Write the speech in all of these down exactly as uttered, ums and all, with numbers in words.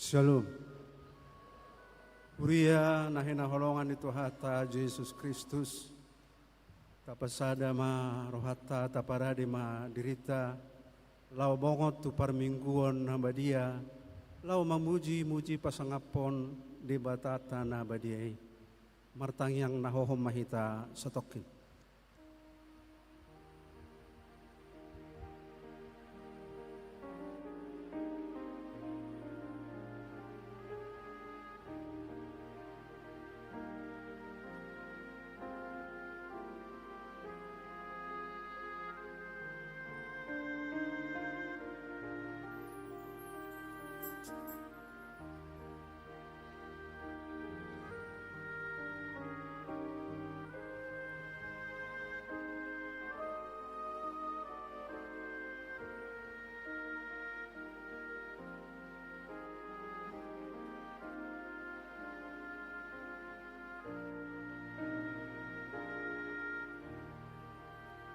Syalom. Huria na hinaholongan ni Tuhanta Jesus Kristus, tapasada ma rohanta, taparade ma dirinta, laho bongot tu parmingguon na badia, laho mamuji-muji pasangaphon Debatanta na badia i. Martangiang na hohom ma hita satongkin.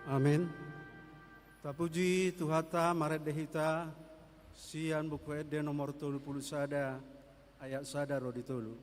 Amen. Tapuji Tuhanta, marende hita sian Buku Ende nomor tolu pulu sada, ayat sada ro di tolu.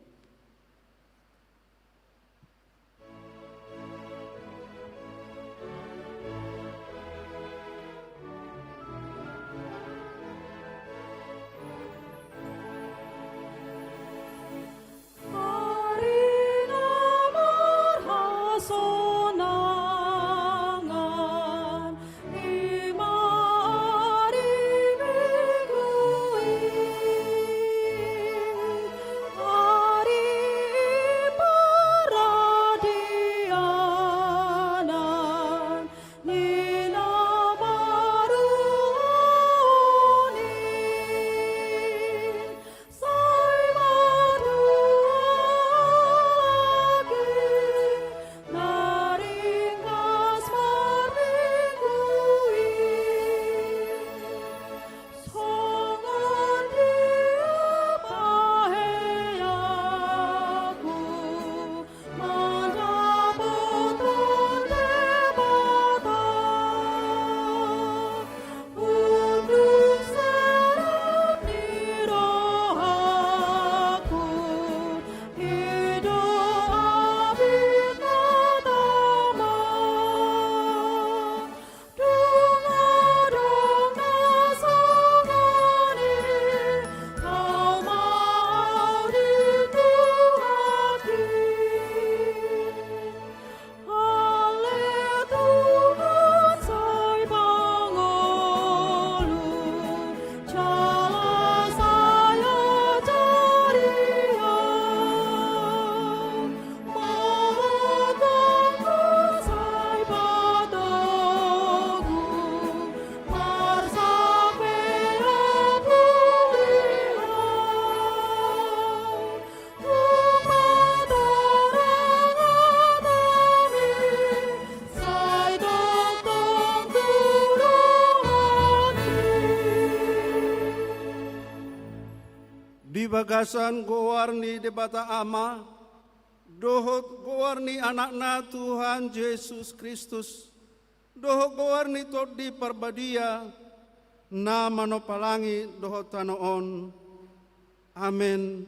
Di bagasan goar ni Debata Ama, dohot goar ni Anakna Tuhan Jesus Kristus, dohot goar ni Tondi Parbadia, na manompa langit dohot tano on. Amen.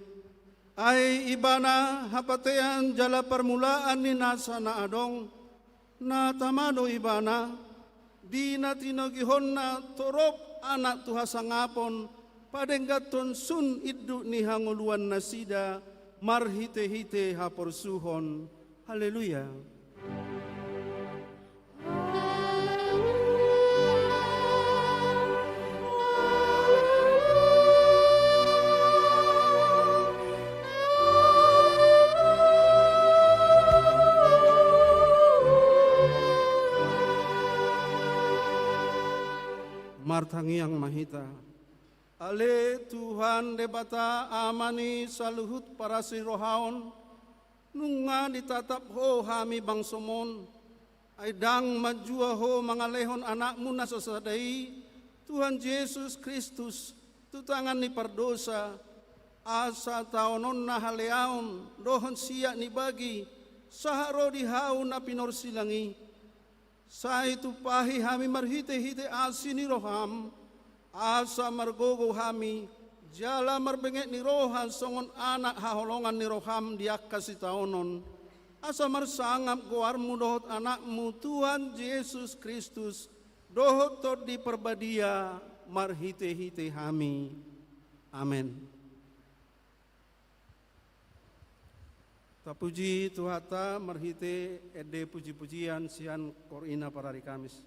Ai Ibana hapatean jala parmulaan ni nasa na adong, na tama do Ibana, di na tinogihonna torop anak tu hasangapon, padengganhon sun induk ni hangoluan nasida, marhite-hite haporsuhon. Haleluya. Martangiang ma hita. Ale Tuhan Debata, Ama ni saluhut parasirohaon, nunga ditatap Ho hami bangsoM on, ai ndang manjua Ho mangalehon Anakmu na sasada i, Tuhan Jesus Kristus, tu tangan ni pardosa, asa taononna haleaon dohot siat ni bagi, sahat ro di hau na pinorsilang i. Sai tumpahi hami marhite-hite asi ni rohaM, asa margogo hami Jala marbenget ni roha songon anak haholongan ni roham di angka sitaonon, asa marsangap goarmu dohot anakmu Tuhan Jesus Kristus, dohot Tondi Parbadia marhite-hite hami. Amen. Tapuji Tuhanta marhite ende puji-pujian sian Korinta parari Kamis.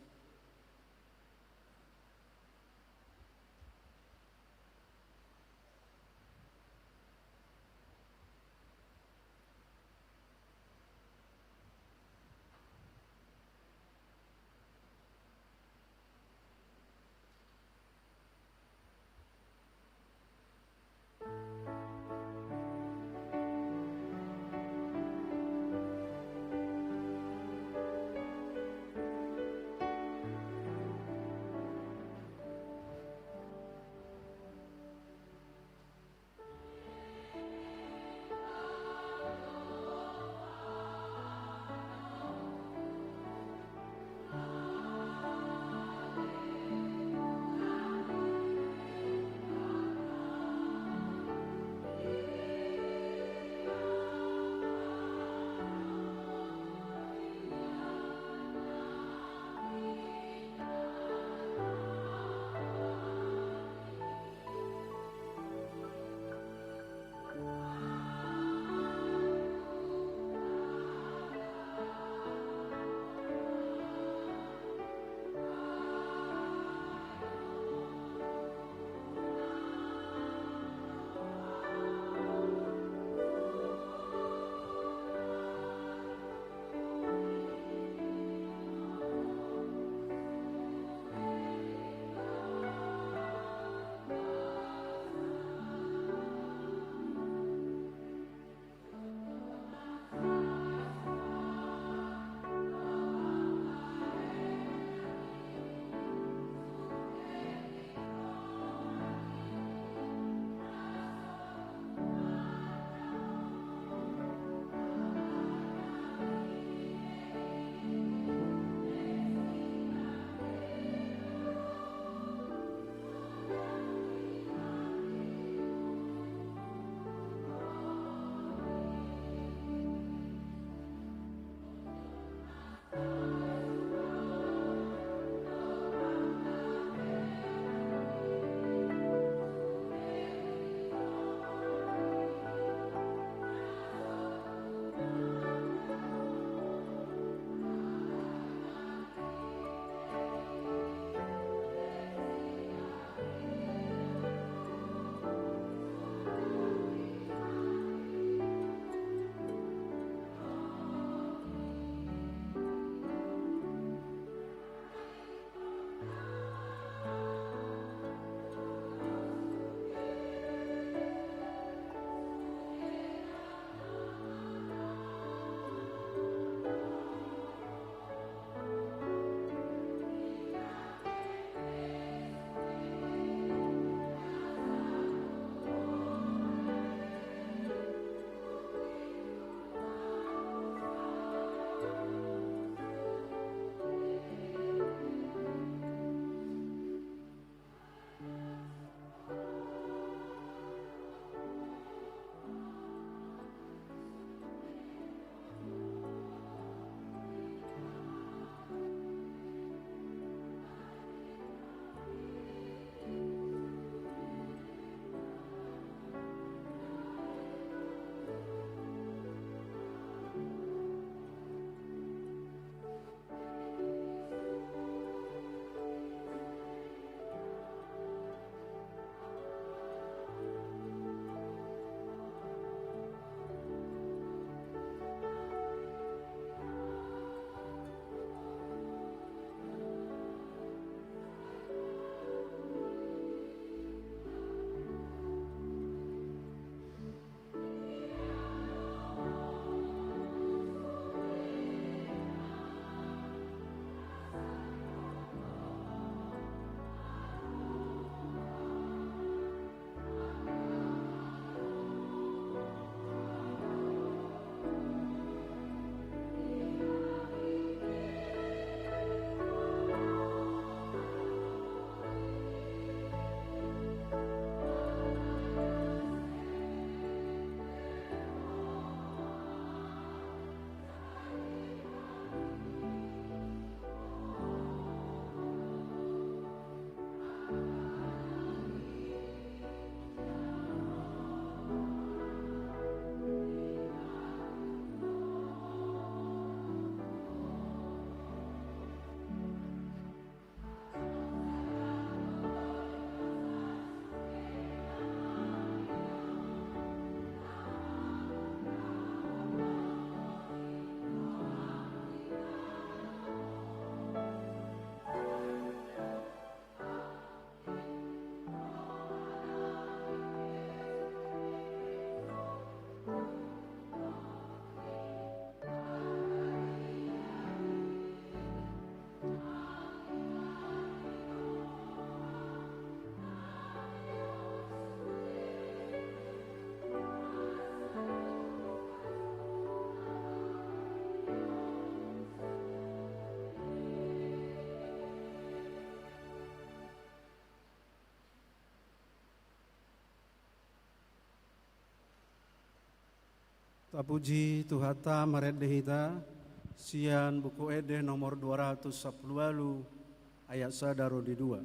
Tapuji Tuhanta, marende hita sian Buku Ende nomor dua ratus sampulu ualu, ayat sada ro di dua.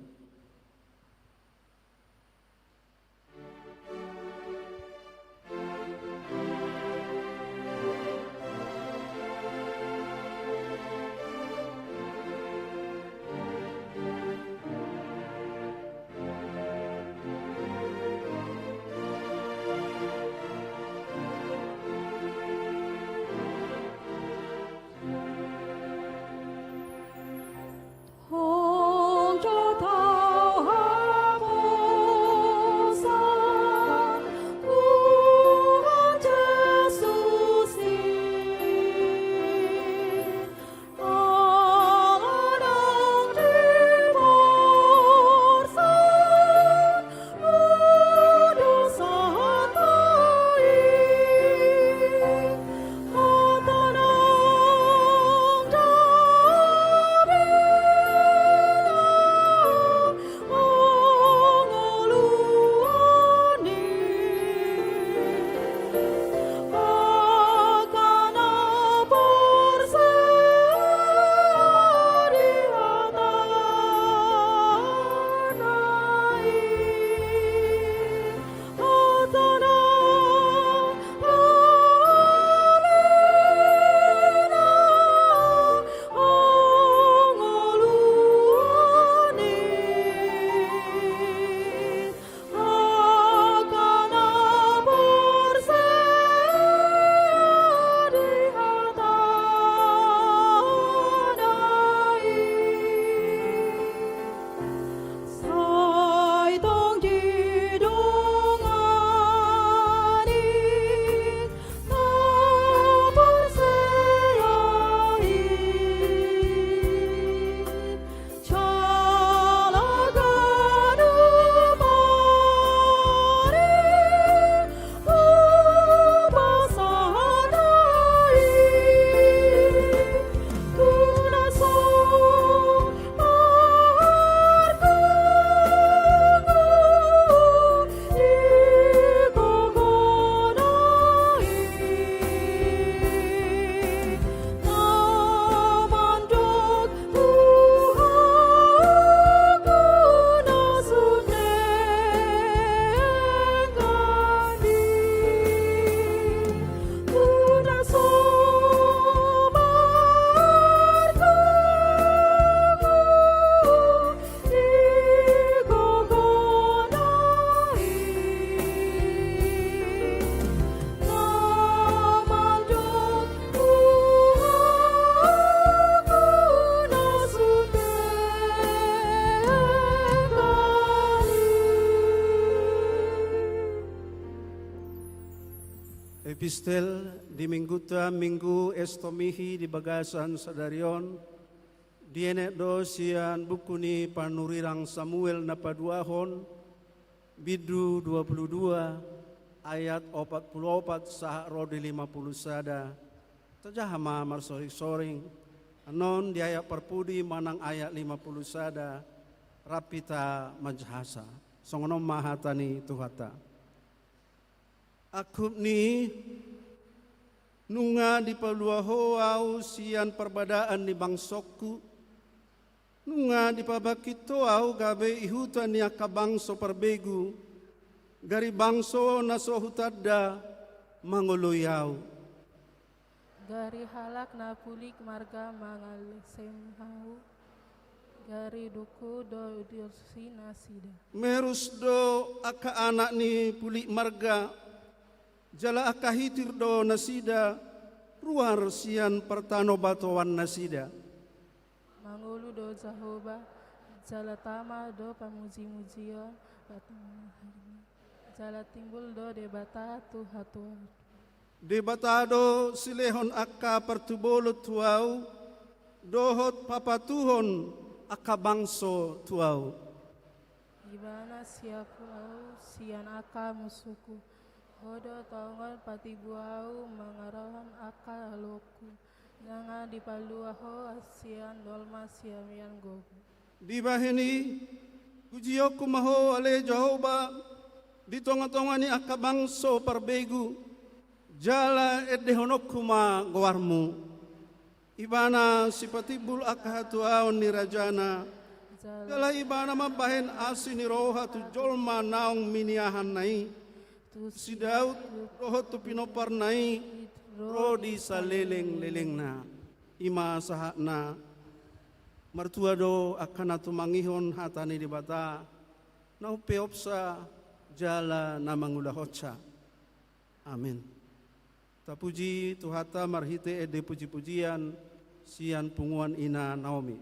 Epistel di Mingguta, Minggu Estomihi di bagasan sadari on, dienet do sian buku ni panurirang Samuel na paduahon, bindu dua pulu dua, ayat opat pulu opat sahat ro di lima pulu sada. Tajaha ma marsoring-soring, annon di ayat parpudi manang ayat lima pulu sada, rap hita manjahasa. Songon on ma hata ni Tuhanta. Angkup ni, nunga dipalua Ho ahu sian parbadaan ni bangsongku, nunga dipabangkit Ho ahu gabe ihuta ni angka bangso parbegu, gari bangso na so hutanda mangoloi ahu. Gari halak na pulik marga mangalesem ahu, gari dungku do diosi nasida. Merus do angka anak ni pulik marga, jala angka hitir do nasida, ruar sian partanobatoan nasida. Mangolu do Jahowa, jala tama do pamuji-mujion, jala timbul do Debata tu hatuaon. Debata do silehon angka partubolon tu ahu, dohot papatuhon angka bangso tu ahu. Ibana siapkon ahu sian angka musungku, Ho do tongon patibu ahu mangarahon angka aloku. Nunga dipalua Ho sian dolma sian mian gogo. Dibahen i, pujionku ma Ho ale Jahowa, di tonga-tonga ni angka bangso parbegu, Jala endehononku ma goarmu. Ibana sipatimbul angka hatuaon ni rajana. Jala ibana mambahen asi ni roha tu jolma naung miniahanna i, tu si Daud dohot tu pinomparna i, ro di salelenglelengna. I ma sahatna. Martua do angka na tumangihon hata ni Debata, na umpeopsa jala na mangulahonsa. Amen. Tapuji Tuhanta marhite ende pujipujian sian punguan ina Naomi.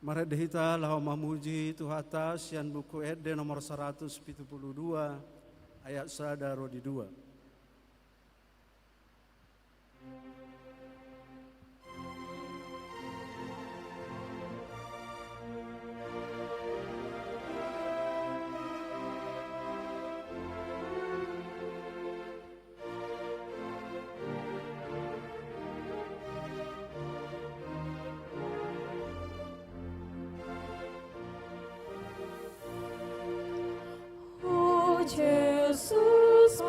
Marende hita laho mamuji Tuhanta sian Buku Ende nomor saratus pitu pulu dua, ayat sada ro di dua. O Jesus,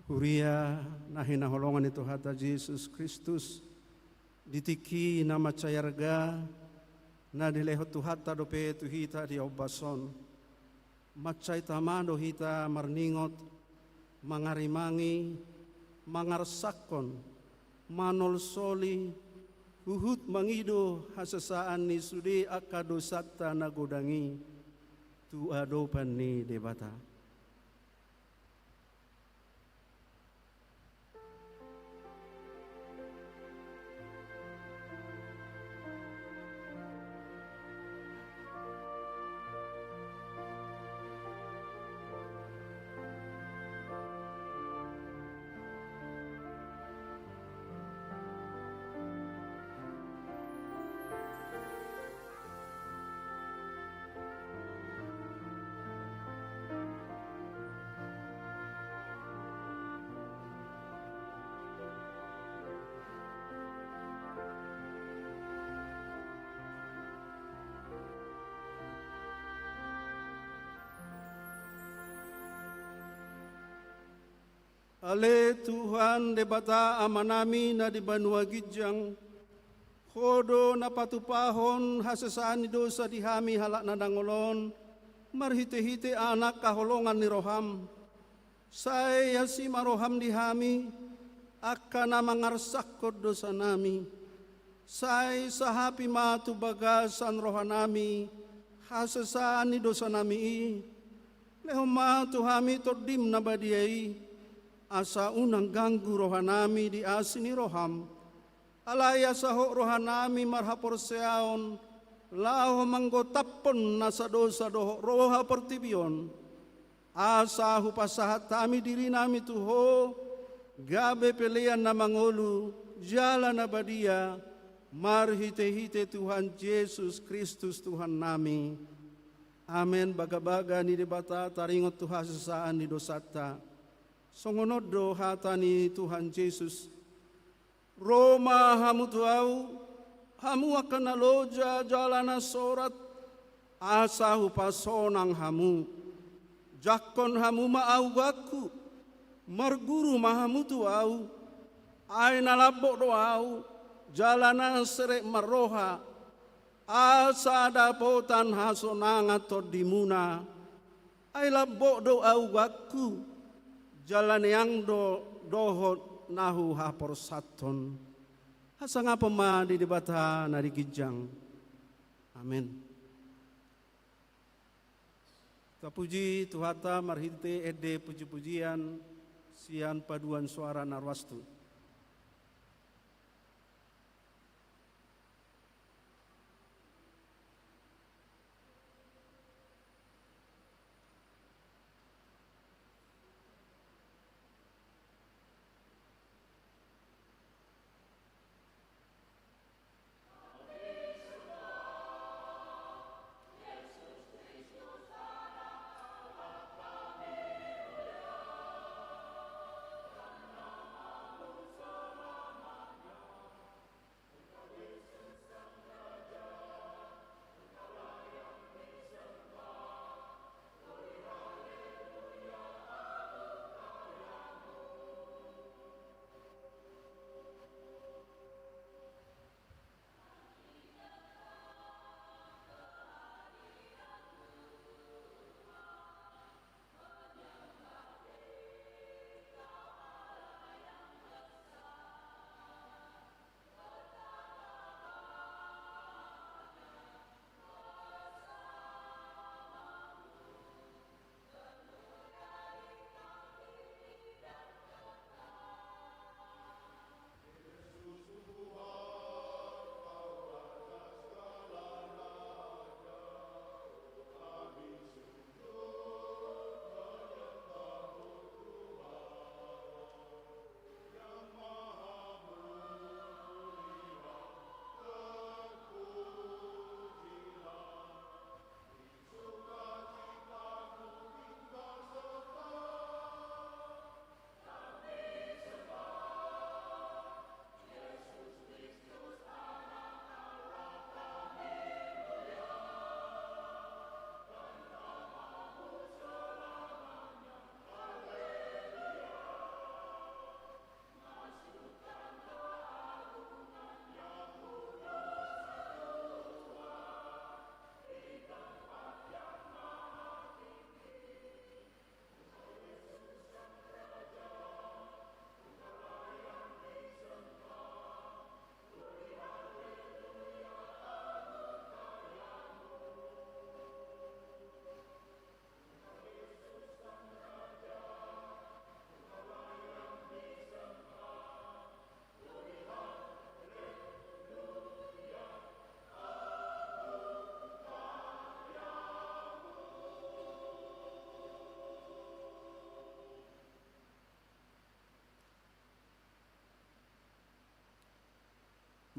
Huria na hinaholongan ni Tuhanta Jesus Kristus, di tingki na mansai arga na dilehon Tuhanta dope tu hita di ombas on, mansai tama do hita marningot, mangarimangi, mangarsakkon, manolsoli, huhut mangido hasesaan ni sude angka dosanta na godang i tu adopan ni Debata. Ale Tuhan Debata Amanami na di banua ginjang, Ho do na patupahon hasesaan ni dosa di hami halak na dangol on, marhitehite Anak haholongan ni roham. Sai asi ma roham di hami, angka na mangarsakkon dosanami. Sai sahapi ma tu bagasan rohanami hasesaan ni dosanami i. Lehon ma tu hami Tondim na badia i, asa unang ganggu rohanami di asi ni roham. Alai asa hot rohanami marhaporseaon, laho manggotaphon nasa dosa dohot roha portibi on. Asa hupasahat hami dirinami tu Ho, gabe pelean na mangolu, jala na badia, marhitehite Tuhan Jesus Kristus Tuhannami. Amen. Bagabaga ni Debata taringot tu hasesaan ni dosanta. Songon on do hata ni Tuhan Jesus: Ro ma hamu tu Ahu, hamu angka na loja jala na sorat, asa hupasonang hamu. Jangkon hamu ma augangku, marguru ma hamu tu Ahu, ai na lambok do Ahu, jala na serep marroha, asa dapotan hasonangan tondimuna. Ai lambok do augangku, jala neang do dohot na huhaporsathon. Hasangapon ma di Debata na di ginjang. Amen. Tapuji Tuhanta marhite ende pujipujian sian paduan soara na ruas tu.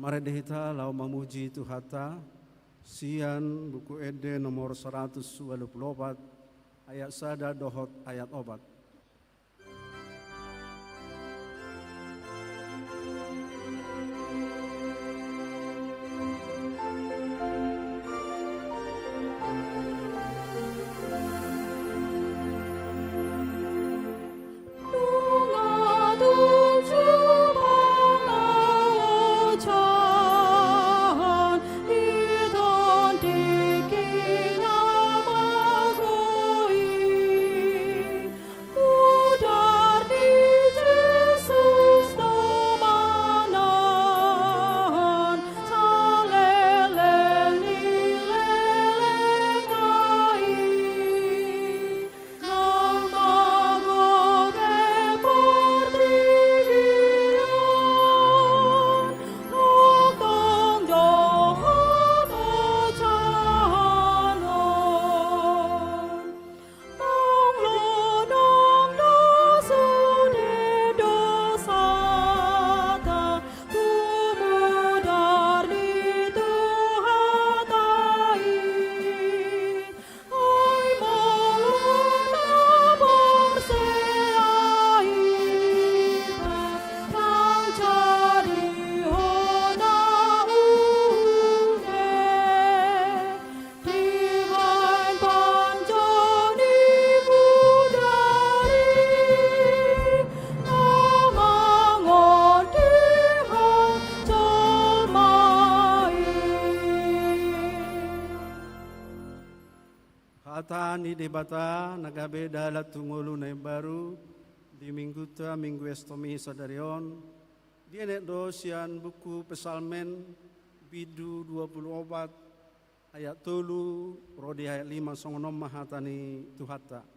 Marende hita laho mamuji Tuhanta, sian Buku Ende nomor saratus ualu pulu opat, ayat sada dohot ayat opat. Hata ni Debata na gabe dalan tu ngolu na imbaru di Minggunta, Minggu Estomi sadari on, dienet do sian buku Psalmen bindu dua pulu opat ayat tolu ro di ayat lima, songon on ma hata ni Tuhanta.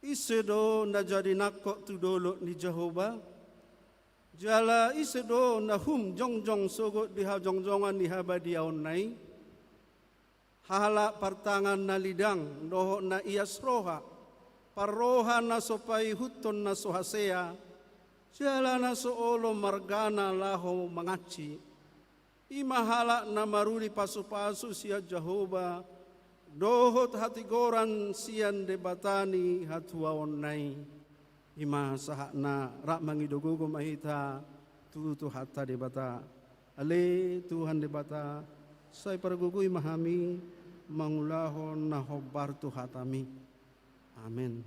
Ise do na jadi nangkok tu dolok ni Jahowa? Jala ise do na hum jongjong sogot di hajongjongan ni habadiaonna i? Halak partangan na lidang dohot na ias roha, parroha na so paihuthon na so hasea, jala na so olo margana laho mangansi. I ma halak na maruli pasupasu sian Jahowa, dohot hatigoran sian Debata ni hatuaonna i. I ma sahatna. Rap mangido gogo ma hita tu Tuhanta Debata. Ale Tuhan Debata, sai pargogoi ma hami mangulahon na hombar tu hatami. Amen.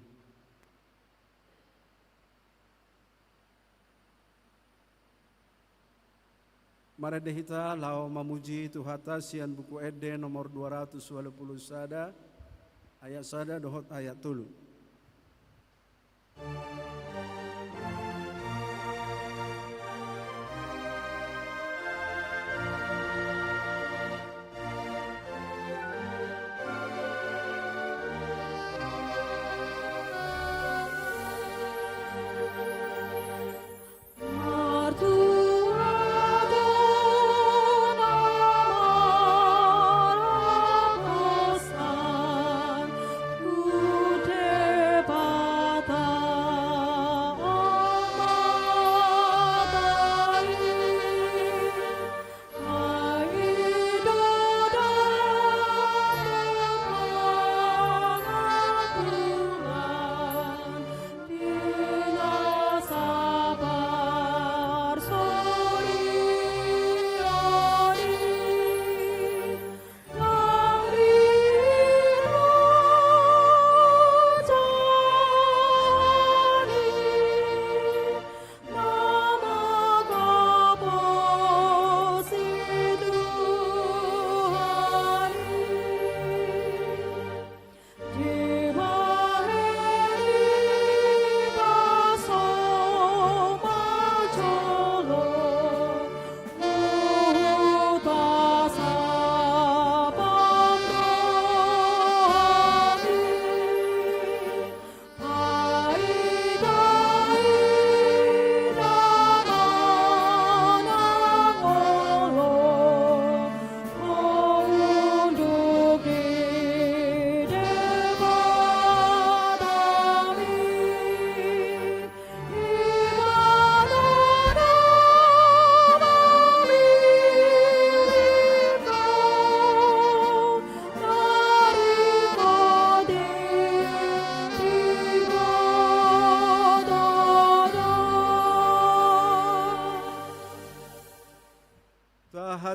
Marende hita laho mamuji Tuhanta sian Buku Ende nomor dua ratus ualu pulu sada, ayat sada dohot ayat tolu.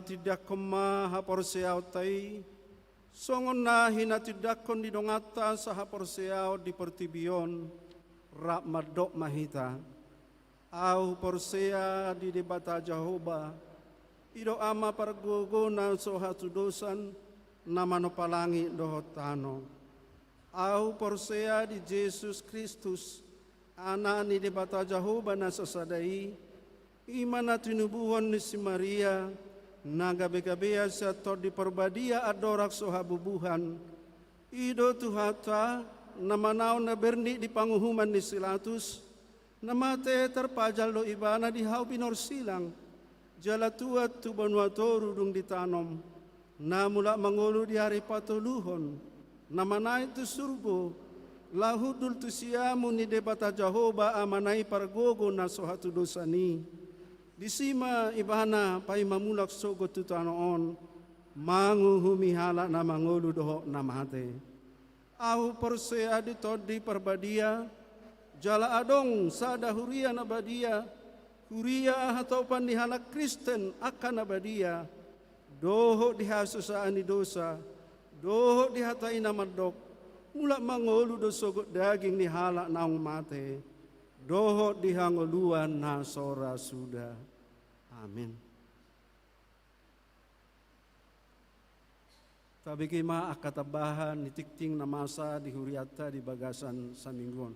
Tindanghon ma haporseaonta i, songon na hinatindanghon ni donganta sahaporseaon di portibi on, rap mandok ma hita. Ahu porsea di Debata Jahowa, i do Ama pargogo na so hatudosan, na manompa langit dohot tano. Ahu porsea di Jesus Kristus, Anak ni Debata Jahowa na sasada i, i ma na tinubuhon ni si Maria, na gabe-gabean sian Tondi Parbadia andorang so habubuhan. I do Tuhanta, na manaon na bernit di panguhuman ni si Latus, na mate tarpajal do ibana di hau binorsilang, jala tuat tu banua toru dung ditanom, na mulak mangolu di ari patoluhon, na manaek tu surgo, laho hundul tu siamun ni Debata Jahowa Amana i pargogo na so hatudosan i. Disi ma ibana paima mulak sogot tu tano on, manguhumi halak na mangolu dohot na mate. Ahu porsea di Tondi Parbadia, jala adong sada huria na badia, huria hatopan ni halak Kristen angka na badia, dohot di hasesaan ni dosa, dohot di hata i na mandok, mulak mangolu do sogot daging ni halak naung mate, dohot di hangoluan na so ra suda. Amin. Tabege ma angka tambahan ni tingting na masa di hurianta di bagasan saminggu on.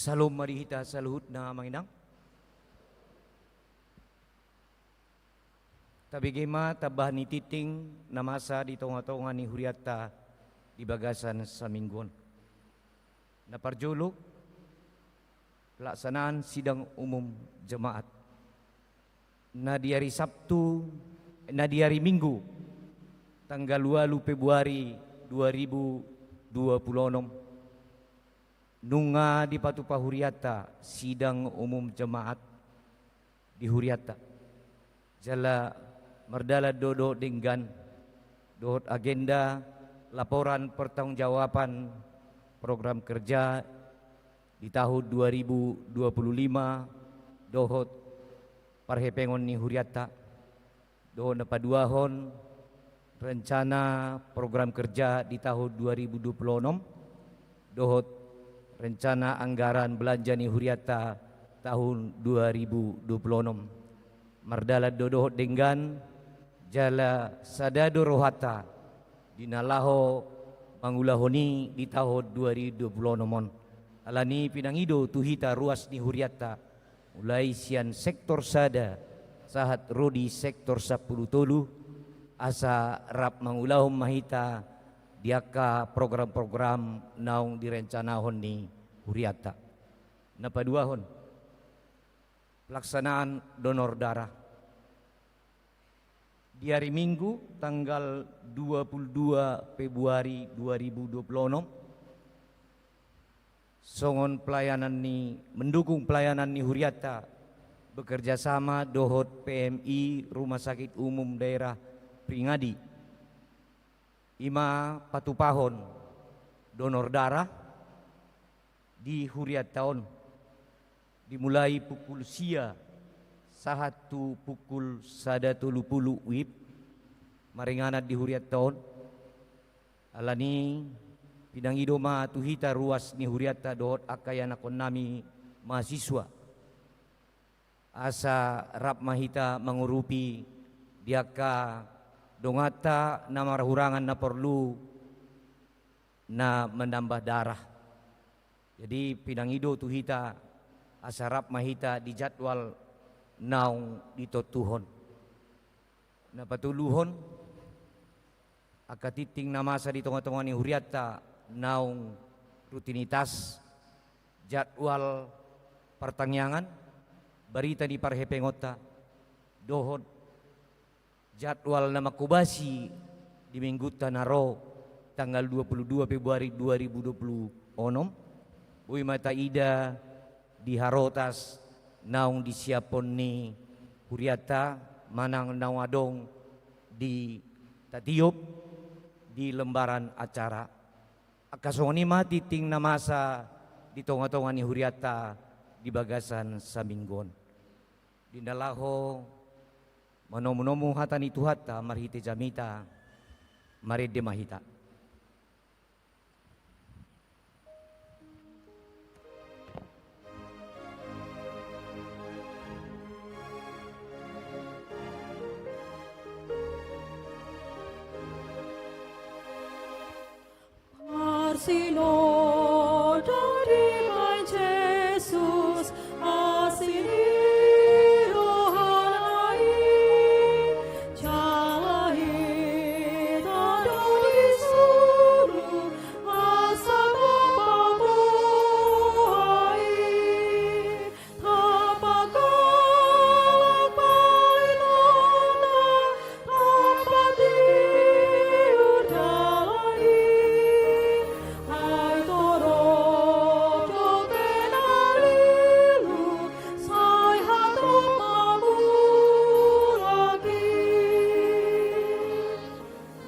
Salom ma di hita saluhutna, Amang Inang. Tabege ma tambahan ni tingting na masa di tonga-tonga ni hurianta di bagasan saminggu on. Na parjolo, pelaksanaan sidang umum jemaat. Na di ari Sabtu, na di ari Minggu, tanggal ualu Februari dua ribu dua pulu onom, nunga dipatupa hurianta sidang umum jemaat di hurianta. Jala mardalan do dohot denggan dohot agenda laporan pertanggungjawaban program kerja di tahun dua ribu dua puluh lima dohot parhepengon ni hurianta, dohot na paduahon rencana program kerja di tahun dua ribu dua puluh onom, dohot rencana anggaran belanja ni hurianta tahun dua ribu dua puluh onom. Mardalan do dohot denggan, jala sada do rohanta di na laho mangulahon i di tahun dua ribu dua puluh onom on. Alani i pinangido tu hita ruas ni hurianta, mulai sian sektor sada sahat ro di sektor sampulu tolu, asa rap mangulahon ma hita di angka program-program naung direncanahon ni hurianta. Na paduahon, pelaksanaan donor darah. Di ari Minggu, tanggal dua puluh dua Februari dua ribu dua puluh onom, songon pelayanan ni, mendukung pelayanan ni hurianta, bekerja sama dohot P M I Rumah Sakit Umum Daerah Pringadi, i ma patupahon donor darah di hurianta on, dimulai pukul sia sahat tu pukul sada tolu pulu WIB, maringanan di hurianta on. Alani i pinangido ma tu hita ruas ni hurianta dohot angka ianakhonnami mahasiswa, asa rap ma hita mangurupi di angka donganta na marhurangan na porlu na menambah darah. Jadi, pinangido tu hita asa rap ma hita di jadwal naung ditontuhon. Na patoluhon, angka tingting na masa di tonga-tonga ni hurianta naung rutinitas, jadwal partangiangan, barita ni parhepengonta, dohot jadwal na mangkobasi di minggunta na ro, tanggal dua puluh dua Februari dua ribu dua puluh enam, boi ma taida di harotas naung disiaphon ni hurianta manang naung adong di tatiop di lembaran acara. Angka songon i ma tingting na masa di tonga-tonga ni hurianta di bagasan saminggu on. Di na laho manomu-nomu hata ni Tuhanta marhite jamita, marende ma hita. Parsinoda dibahen Jesus asi ni rohana i, jala hita do disuru asa tapatupa i.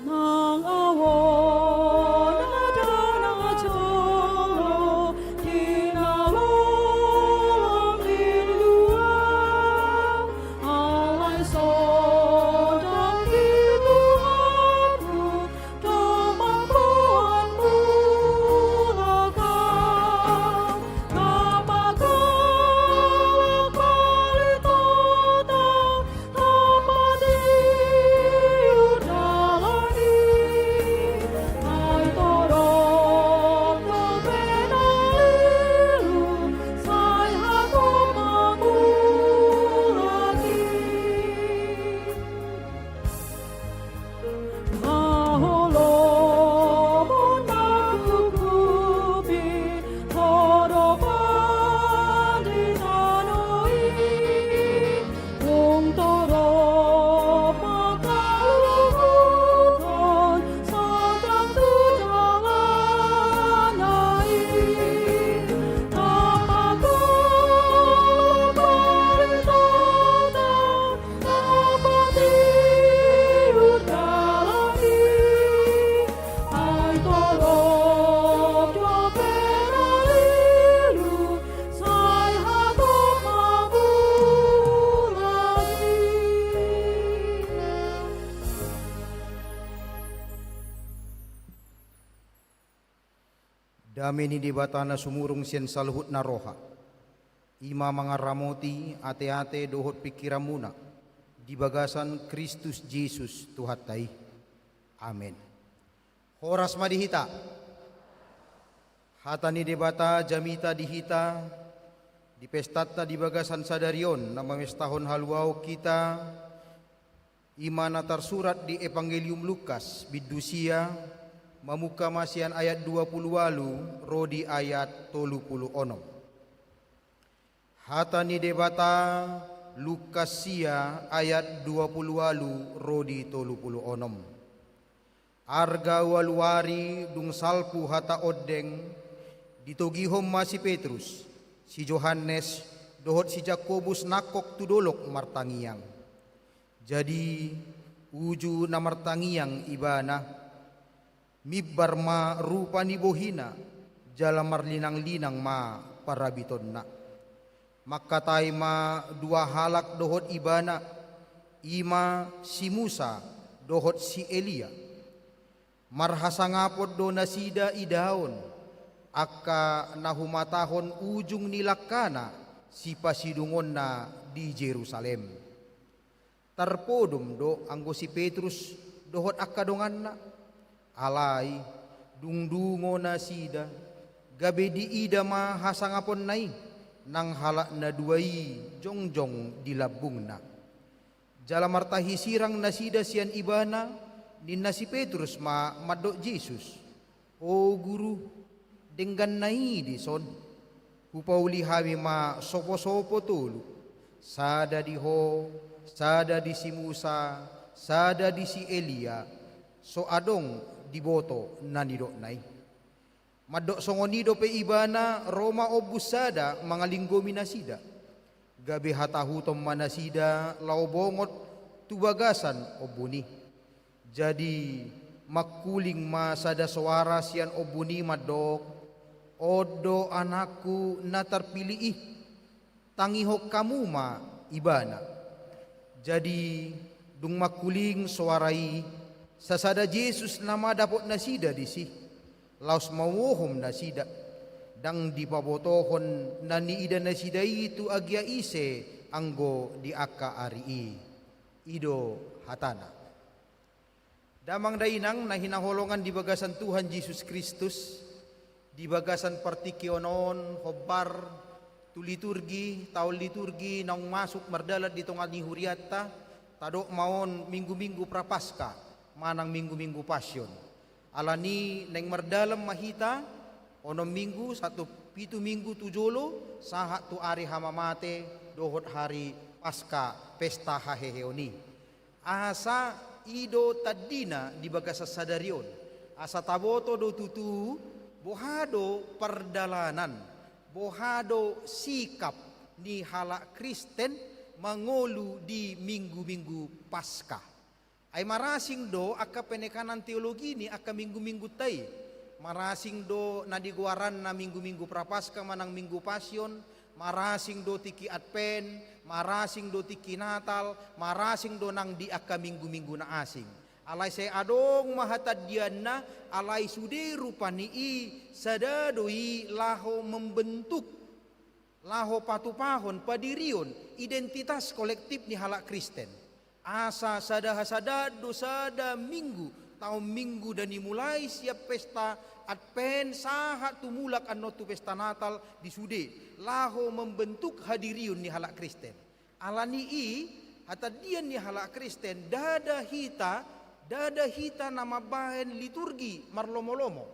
Nang ahu na dana jolo di na lolong di luat, alai sonang di Tuhanku, dompak boanmu lakam. Dame ni Debata na sumurung sian saluhutna roha, i ma mangaramoti ateate dohot pingkiranmuna di bagasan Kristus Jesus Tuhanta i. Amen. Horas ma di hita. Hata ni Debata jamita di hita di pestanta di bagasan sadari on na mamestahon haluaon hita, i ma na tarsurat di Evangelium Lukas bindu sia, mamungka ma sian ayat dua puluh ualu ro di ayat tolu puluh onom. Hata ni Debata, Lukas sia ayat dua puluh ualu ro di tolu puluh onom. Arga ualu ari dung salpu hata ondeng, ditogihon ma si Petrus, si Johannes, dohot si Jakobus nangkok tu dolok martangiang. Jadi uju na martangiang ibana, mimbar ma rupa ni bohina, jala marlinang-linang ma parabitonna. Mangkatai ma dua halak dohot ibana, i ma si Musa dohot si Elia. Marhasangapon do nasida idaon, angka na humatahon ujung ni langkana sipasidungonna di Jerusalem. Tarpodom do anggo si Petrus dohot angka donganna. Alai dung dungo nasida, gabe diida ma hasangaponna i, nang halak na dua i jongjong di lambungna. Jala martahi sirang nasida sian ibana, ninna si Petrus ma mandok Jesus: O Guru, denggan na i dison. Hupauli hami ma sopo-sopo tolu, sada di Ho, sada di si Musa, sada di si Elia, so adong diboto na nidokna i. Mandok songon i dope ibana ro ma ombun sada mangalinggomi nasida. Gabe hatahuton ma nasida laho bongot tu bagasan ombun i. Jadi mangkuling ma sada soara sian ombun i mandok, "On do anakku na tarpilih i, tangihon hamu ma ibana." Jadi dung mangkuling soara i, sasada Jesus nama dapot nasida disi. Laos mauohom nasida, ndang dipabotohon na niida nasida i tu agia ise anggo di angka ari i. I do hatana. Damang dainang na hinaholongan di bagasan Tuhan Jesus Kristus, di bagasan partingkian on hombar tu liturgi, taon liturgi naung masuk mardalan di tonga ni hurianta, tadok ma on minggu-minggu Prapaskah manang minggu-minggu Passion. Alani naeng mardalan ma hita onom minggu, sahat tu pitu minggu tu jolo, sahat tu ari hamamate dohot hari Paskah, pesta haheheon i. Asa i do tandina di bagasan sadari on. Asa taboto do tutu boha do pardalanan, boha do sikap ni halak Kristen mangolu di minggu-minggu Paskah. Ai marasing do angka penekanan teologi ni angka minggu-minggunta i. Marasing do na digoaranna minggu-minggu Prapaskah manang minggu Passion, marasing do tingki Advent, marasing do tingki Natal, marasing do nang di angka minggu-minggu na asing. Alai sai adong ma hatandianna, alai sude rupani i sada do i laho membentuk, laho patupahon, padirion identitas kolektif ni halak Kristen. Asa sada hasadaan do sada minggu, taon minggu na nimulai sian pesta Advent sahat tu mulak annon tu pesta Natal di sude, laho membentuk hadirion ni halak Kristen. Alani i, hatandian ni halak Kristen, ndada hita, ndada hita na mambahen liturgi marlomo-lomo.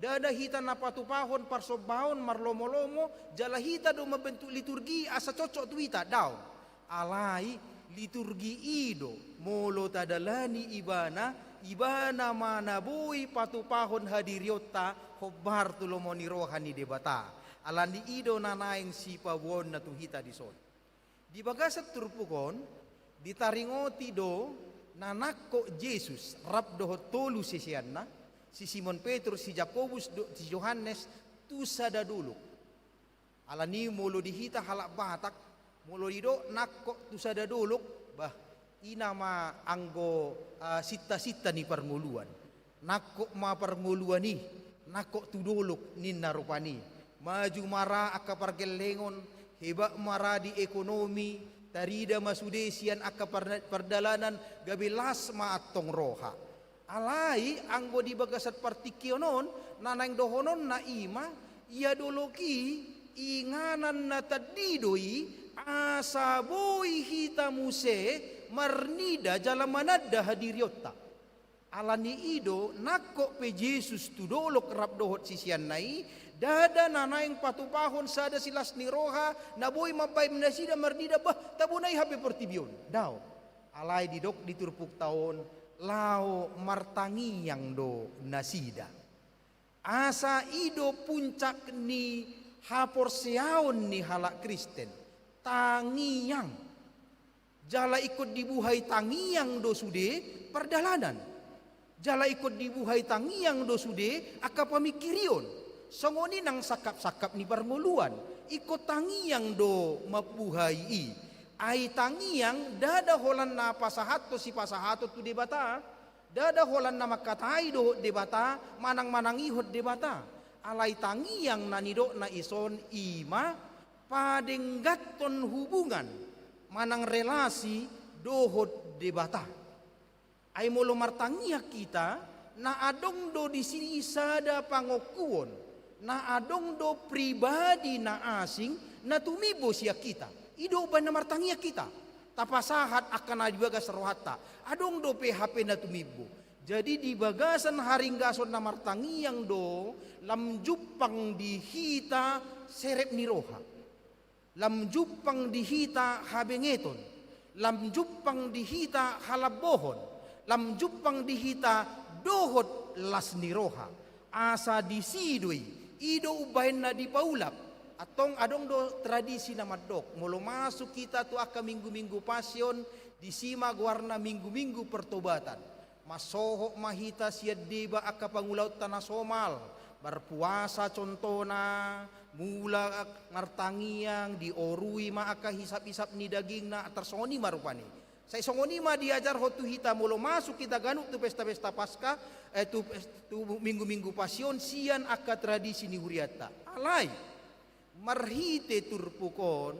Ndada hita na patupahon parsombaon marlomo-lomo, jala hita do membentuk liturgi asa cocok tu hita, daong. Alai liturgi i do, molo tadalani ibana, ibana ma na boi patupahon hadirionta hombar tu lomo ni roha ni Debata. Alani i do na naeng sipaboaonna tu hita dison. Di bagasan turpuk on, ditaringoti do na nangkok Jesus rap dohot tolu siseanna, si Simon Petrus, si Jakobus dohot si Johannes, tu sada dolok. Alani molo di hita halak Batak, molo didok nangkok tu sada dolok, bah, i nama anggo, ah, sinta-sinta ni parngoluan. Nangkok ma parngoluan i, nangkok tu dolok ninna rupani. Maju ma ra angka pargellengon, hebat ma ra di ekonomi, tarida ma sude sian angka par-, pardalanan, gabe las ma antong roha. Alai anggo di bagasan partingkian on, na naeng dohononna i ma, ia dolok i inganan na tandi do i, asa boi hita muse marnida jala mananda hadirionta. Alani i do, nangkok pe Jesus tu dolok rap dohot siseanna i, ndada na naeng patupahon sada silas ni roha, na boi mambahen nasida marnida, bah, tabona i hape portibi on. Daong. Alai didok di turpukta on, laho martangiang do nasida. Asa i do puncak ni haporseaon ni halak Kristen. Tangiang. Jala ingkon dibuhai tangiang do sude pardalanan. Jala ingkon dibuhai tangiang do sude angka pamingkirion. Songon i nang sangkap-sangkap ni parngoluan. Ingkon tangiang do mambuhai i. Ai tangiang ndada holan na pasahathon sipasahaton tu Debata. Ndada holan na mangkatai dohot Debata, manang-manangihon Debata. Alai tangiang na nidokna dison i ma, padengganhon hubungan manang relasi dohot Debata. Ai molo martangiang hita, na adong do disi sada pangongkuon, na adong do pribadi na asing, na tumimbo sian hita. I do umbahen na martangiang hita. Tapasahat angka na di bagas rohanta. Adong dope hape na tumimbo. Jadi di bagasan haringgason na martangiang do, lam jumpang di hita serep ni roha. Lam jumpang di hita habengeton. Lam jumpang di hita halambohon. Lam jumpang di hita dohot las ni roha. Asa disi do i, i do umbahen na dipaulak. Antong adong do tradisi na mandok, molo masuk hita tu angka minggu-minggu Pasion, disi ma goarna minggu-minggu pertobatan. Mansohot ma hita sian deba angka pangulaonta na somal, marpuasa contohna, mulak martangiang, diorui ma angka hisap-hisap ni dagingna, tarsongon i ma rupani. Sai songon i ma diajarhon tu hita molo masuk hita ganup tu pesta-pesta Paskah, eh, tu, tu minggu-minggu Pasion sian angka tradisi ni hurianta. Alai, marhite turpuk on,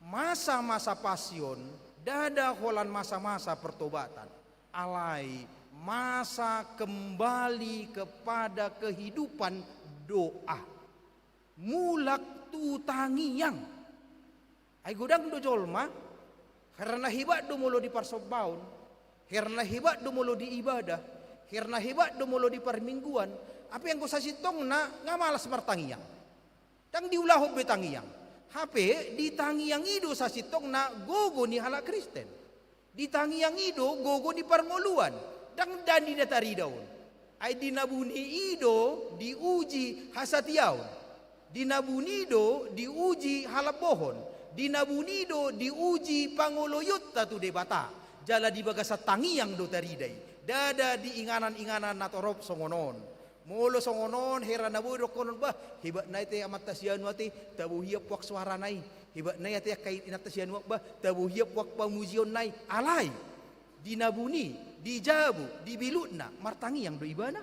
masa-masa Pasion, ndada holan masa-masa pertobatan. Alai, masa kembali kepada kehidupan doa. Mulak tu tangiang. Ai godang do jolma, hera na hebat do molo di parsombaon, hera na hebat do molo di ibadah, hera na hebat do molo di parmingguan, hape anggo sasintongna nga malas martangiang. Ndang diulahon be tangiang. Hape di tangiang i do sasintongna gogo ni halak Kristen. Di tangiang i do gogo ni parngoluan, ndang dandi na tarida on. Ai di na buni i do diuji hasatiaon. Di na buni i do diuji halambohon. Di na buni i do diuji pangoloionta tu Debata. Jala di bagasan tangiang do tarida i. Ndada di inganan-inganan na torop songon on. Molo songon on, hera na boi dohonon, bah, hebat nai ate amanta si anu ate, tabo hian puak soarana i. Hebat nai ate angka inanta si anu, bah, tabo hian puak pamujionna i. Alai, di na buni, di jabu, di bilutna, martangiang do ibana.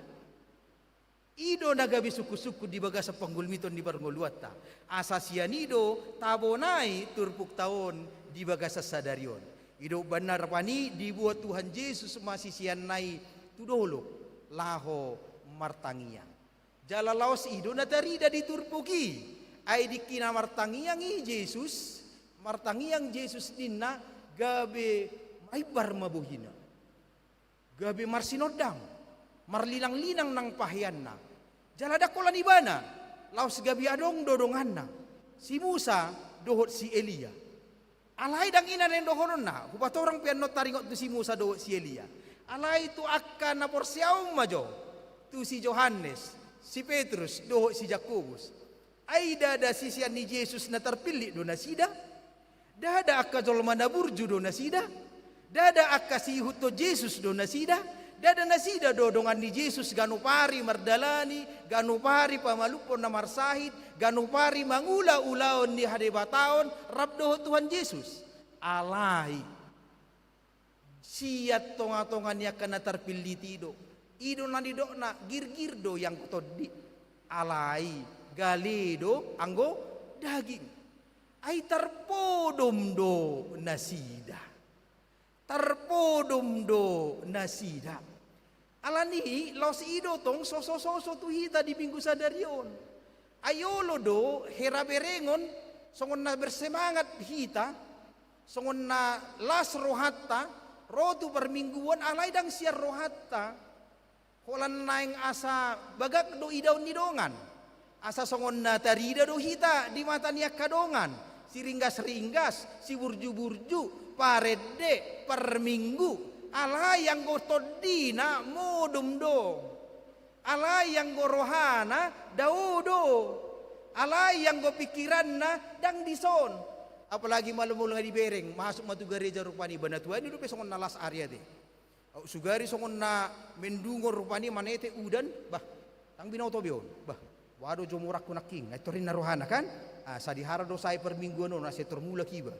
I do na gabe sungkun-sungkun di bagasan panggulmiton ni parngoluanta. Asa sian i do tabonai turpukta on di bagasan sadari on. I do umbahen na rupani diboan Tuhan Jesus ma siseanna i tu dolok laho martangiang. Jala laos i do na tarida di turpuk i. Ai dingki na martangiang i Jesus, martangiang Jesus ninna gabe maimbar ma bohina. Gabe marsinondang, marlinang-linang nang paheanna. Jala ndang holan ibana, laos gabe adong do donganna, si Musa dohot si Elia. Alai ndang i na naeng dohononna, hupatorang pe annon taringot tu si Musa dohot si Elia. Alai tu angka na porsea on ma jo, tu si Johannes, si Petrus, dohot si Jakobus. Ai ndada sisean ni Jesus na tarpillit do nasida? Ndada angka jolma na burju do nasida? Ndada angka siihuthon Jesus do nasida? Ndada nasida do dongan ni Jesus ganup ari mardalani, ganup ari pamalumhon na marsahit, ganup ari mangula ulaon ni hadebataon rap dohot Tuhan Jesus? Alai, sian tonga-tonga ni angka na tarpillit i do, i do na nidokna, girgir do i anggo tondi, alai gale do anggo daging. Ai tarpodom do nasida. Tarpodom do nasida. Alani i laos i do tong soso-soso tu hita di minggu sadari on. Ai olo do hera berengon songon na bersemangat hita, songon na las rohanta, ro tu parmingguon alai ndang sian rohanta. Holan naeng asa bagak do idaon ni dongan. Asa songon na tarida do hita di mata ni angka dongan, siringgas-ringgas, siburju-burju, parende, parminggu. Alai anggo tondina modom do. Alai anggo rohana dao do. Alai anggo pingkiranna ndang dison. Apalagi molo-molo nga dibereng, masuk ma tu gareja rupani, ba na tuani dope songon na las ari ate. Au sugari songon na mendungon rupani manete udan, bah, ndang binoto be on, bah, boha do jomurangku nangkin, nga i tor ninna rohana kan? Ah, sadihara do sae parmingguon on, asa i tor mulak iba.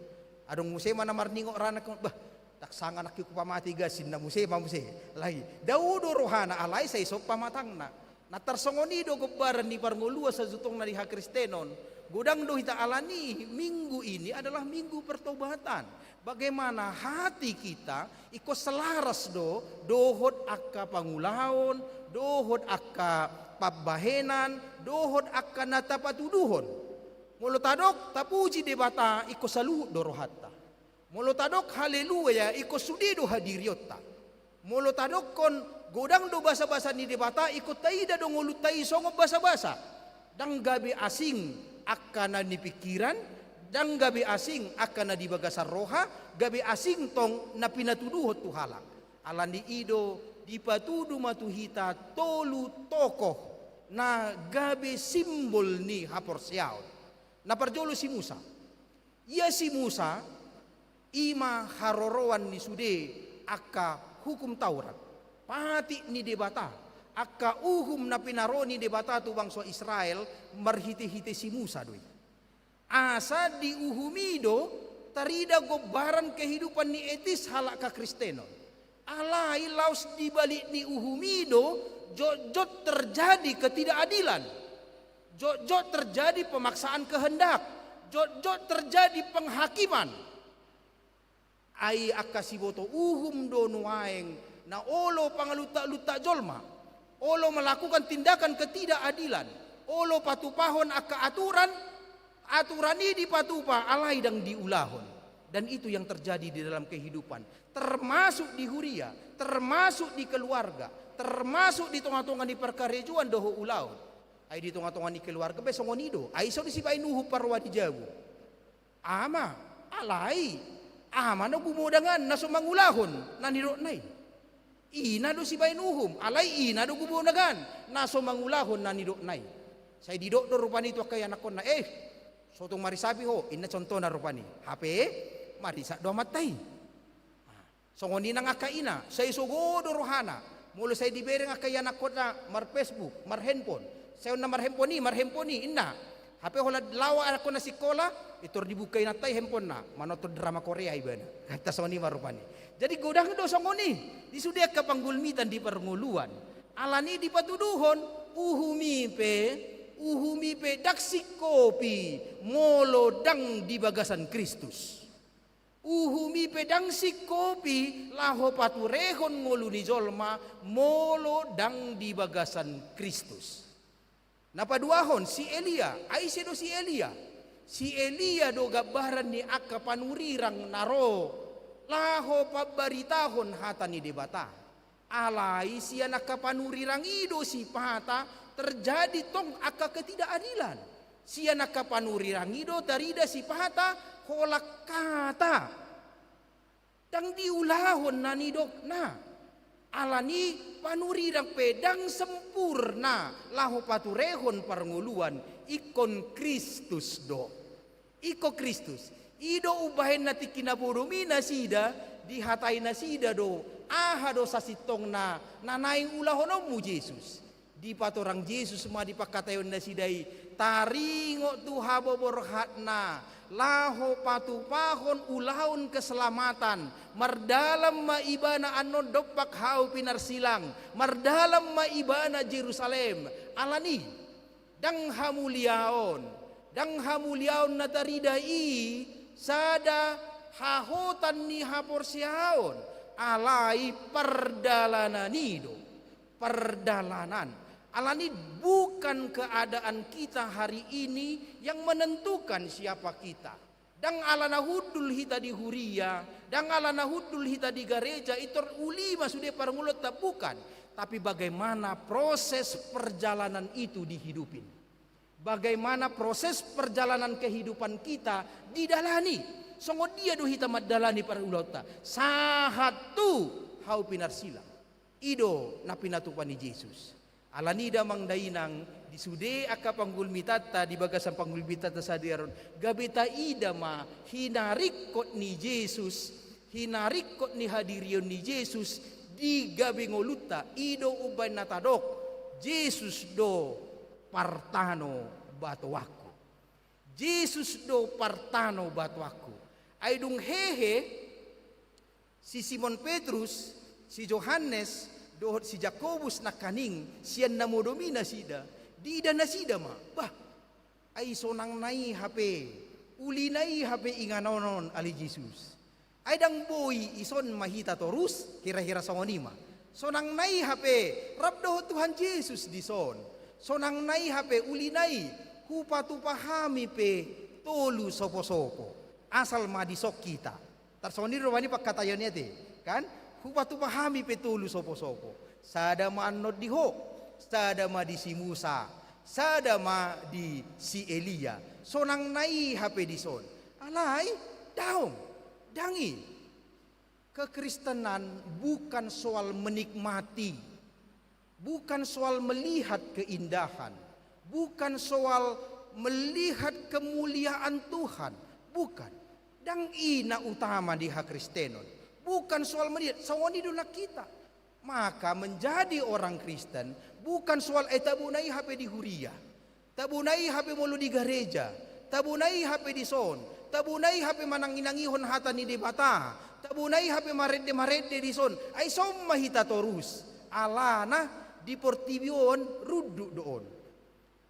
Adong muse ma na marningot rohana, bah, ndang sanga nangkin hupamate gas, ninna muse ma muse. Alai dao do rohana, alai sai so pamatangna. Na tarsongon i do gombaran ni parngoluan sasintongna di hakristenon. Godang do hita alani, minggu ini adalah minggu pertobatan. Bagaimana hati kita, ingkon selaras do dohot angka pangulaon, dohot angka pambahenan, dohot angka na tapatuduhon. Molo tadok tapuji Debata, ingkon saluhut do rohanta. Molo tadok haleluya, ingkon sude do hadirionta. Molo tadokkon godang do basabasa ni Debata, ingkon taida do ngolunta i songon basabasa. Ndang gabe asing angka na nipingkiran, ndang gabe asing angka na di bagasan roha, gabe asing tong na pinatuduhon tu halak. Alani i do dipatudu ma tu hita tolu tokoh na gabe simbol ni haporseaon. Na parjolo si Musa. Ia si Musa, i ma haroroan ni sude angka hukum Taurat, patik ni Debata, angka uhum na pinaro ni Debata tu bangso Israel, marhite-hite si Musa do i. Asa di uhum i do tarida gombaran kehidupan ni etis halak hakristenon. Alai laos di balik ni uhum i do jotjot terjadi ketidakadilan. Jotjot terjadi pemaksaan kehendak, jotjot terjadi penghakiman. Ai angka siboto uhum do nuaeng na olo pangaluntak-luntak jolma, olo melakukan tindakan ketidakadilan, olo patupahon angka aturan, aturan i dipatupa alai ndang diulahon. Dan itu yang terjadi di dalam kehidupan, termasuk di huria, termasuk di keluarga, termasuk di tonga-tonga ni parkarejoan dohot ulaon. Ai di tonga-tonga ni keluarga pe songon i do. Ai so do sibaen uhum parroha di jabu. Ama, alai ama na gumodangan na so mangulahon na nidokna i. Ina do sibaen uhum, alai ina do gumodangan na so mangulahon na nidokna i. Sai didok do rupani tu angka ianakkonna, eh, so tung marisapi ho, inna contohna rupani. Hape marisak do amanta i. Songon i nang angka ina, sai sogo do rohana. Molo sai dibereng angka ianakkonna mar-Facebook, mar-handphone. Sai on na mar-handphone i, mar-handphone i, inna. Hape holan laho anakkonna sikola, intor dibuka inanta i handphonena, manonton drama Korea ibana. Hata songon i ma rupani. Jadi godang do songon i, di sude angka panggulmitan di parngoluan. Alani dipatuduhon, uhum i pe, uhum i pe ndang singkopi, molo ndang di bagasan Kristus. Uhum i pe ndang singkopi laho paturehon ngolu ni jolma molo ndang di bagasan Kristus. Na paduahon si Elia, ai ise do si Elia? Si Elia do gambaran ni angka panurirang na ro laho pambaritahon hata ni Debata. Alai sian angka panurirang i do sipata terjadi tong angka ketidakadilan. Sian angka panurirang i do tarida sipata holan hata. Ndang diulahon na nidokna. Alani panurirang pe ndang sempurna laho paturehon parngoluan ingkon Kristus do. Ingkon Kristus. I do umbahen na tingki na modom i nasida, dihatai nasida do, aha do sasintongna na naeng ulahononmu Jesus. Dipatorang Jesus ma di pangkataion nasida i, taringot tu haboborhatna, laho patupahon ulaon keselamatan, mardalan ma ibana annon dompak hau pinarsilang, mardalan ma ibana Jerusalem. Alani, ndang hamuliaon, ndang hamuliaon na tarida i sada hahotan ni haporseaon, alai pardalanan i do, pardalanan. Alani bukan keadaan kita hari ini yang menentukan siapa kita. Ndang ala na hundul hita di huria, ndang ala na hundul hita di gareja, intor uli ma sude parngoluonta, bukan. Tapi bagaimana proses perjalanan itu dihidupin. Bagaimana proses perjalanan kehidupan kita didalani. Songon dia do hita mandalani parulaonta. Sahat tu hau pinarsilang. I do na pinatupa ni Jesus. Alani damang dainang, di sude angka panggulmitanta, di bagasan panggulmitanta sadari on, gabe taida ma hinaringkot ni Jesus, hinaringkot ni hadirion ni Jesus di gabe ngolunta, i do umbahen na tadok, Jesus do partano batoanku. Jesus do partano batoanku. Ai dung hehe, si Simon Petrus, si Johannes, dohot si Jakobus nangkaning, sian na modom i nasida, diida nasida ma, bah, ai sonang na i hape, uli na i hape inganan on ale Jesus. Ai ndang boi ison ma hita torus, hira-hira songon i ma. Sonang na i hape, rap dohot Tuhan Jesus dison. Sonang na i hape, uli na i, hupatupa hami pe tolu sopo-sopo. Asal ma dison hita. Tarsongon i do rupani pangkataion i ate, kan? Hupatupa hami pe tolu sopo-sopo. Sada ma annon di ho, sada ma di si Musa, sada ma di si Elia. Sonang na i hape dison. Alai, daong, ndang i. Kekristenan bukan soal menikmati, bukan soal melihat keindahan, bukan soal melihat kemuliaan Tuhan, bukan. Ndang i na utama di hakristenon. Bukan soal melihat, songon i do nang hita. Maka menjadi orang Kristen bukan soal, eh, tabona i hape di huria. Tabona i hape molo di gareja, tabona i hape dison, tabona i hape mananginangihon hata ni Debata, tabona i hape marende-marende dison, ai son ma hita torus, alana di portibi on runduk do on.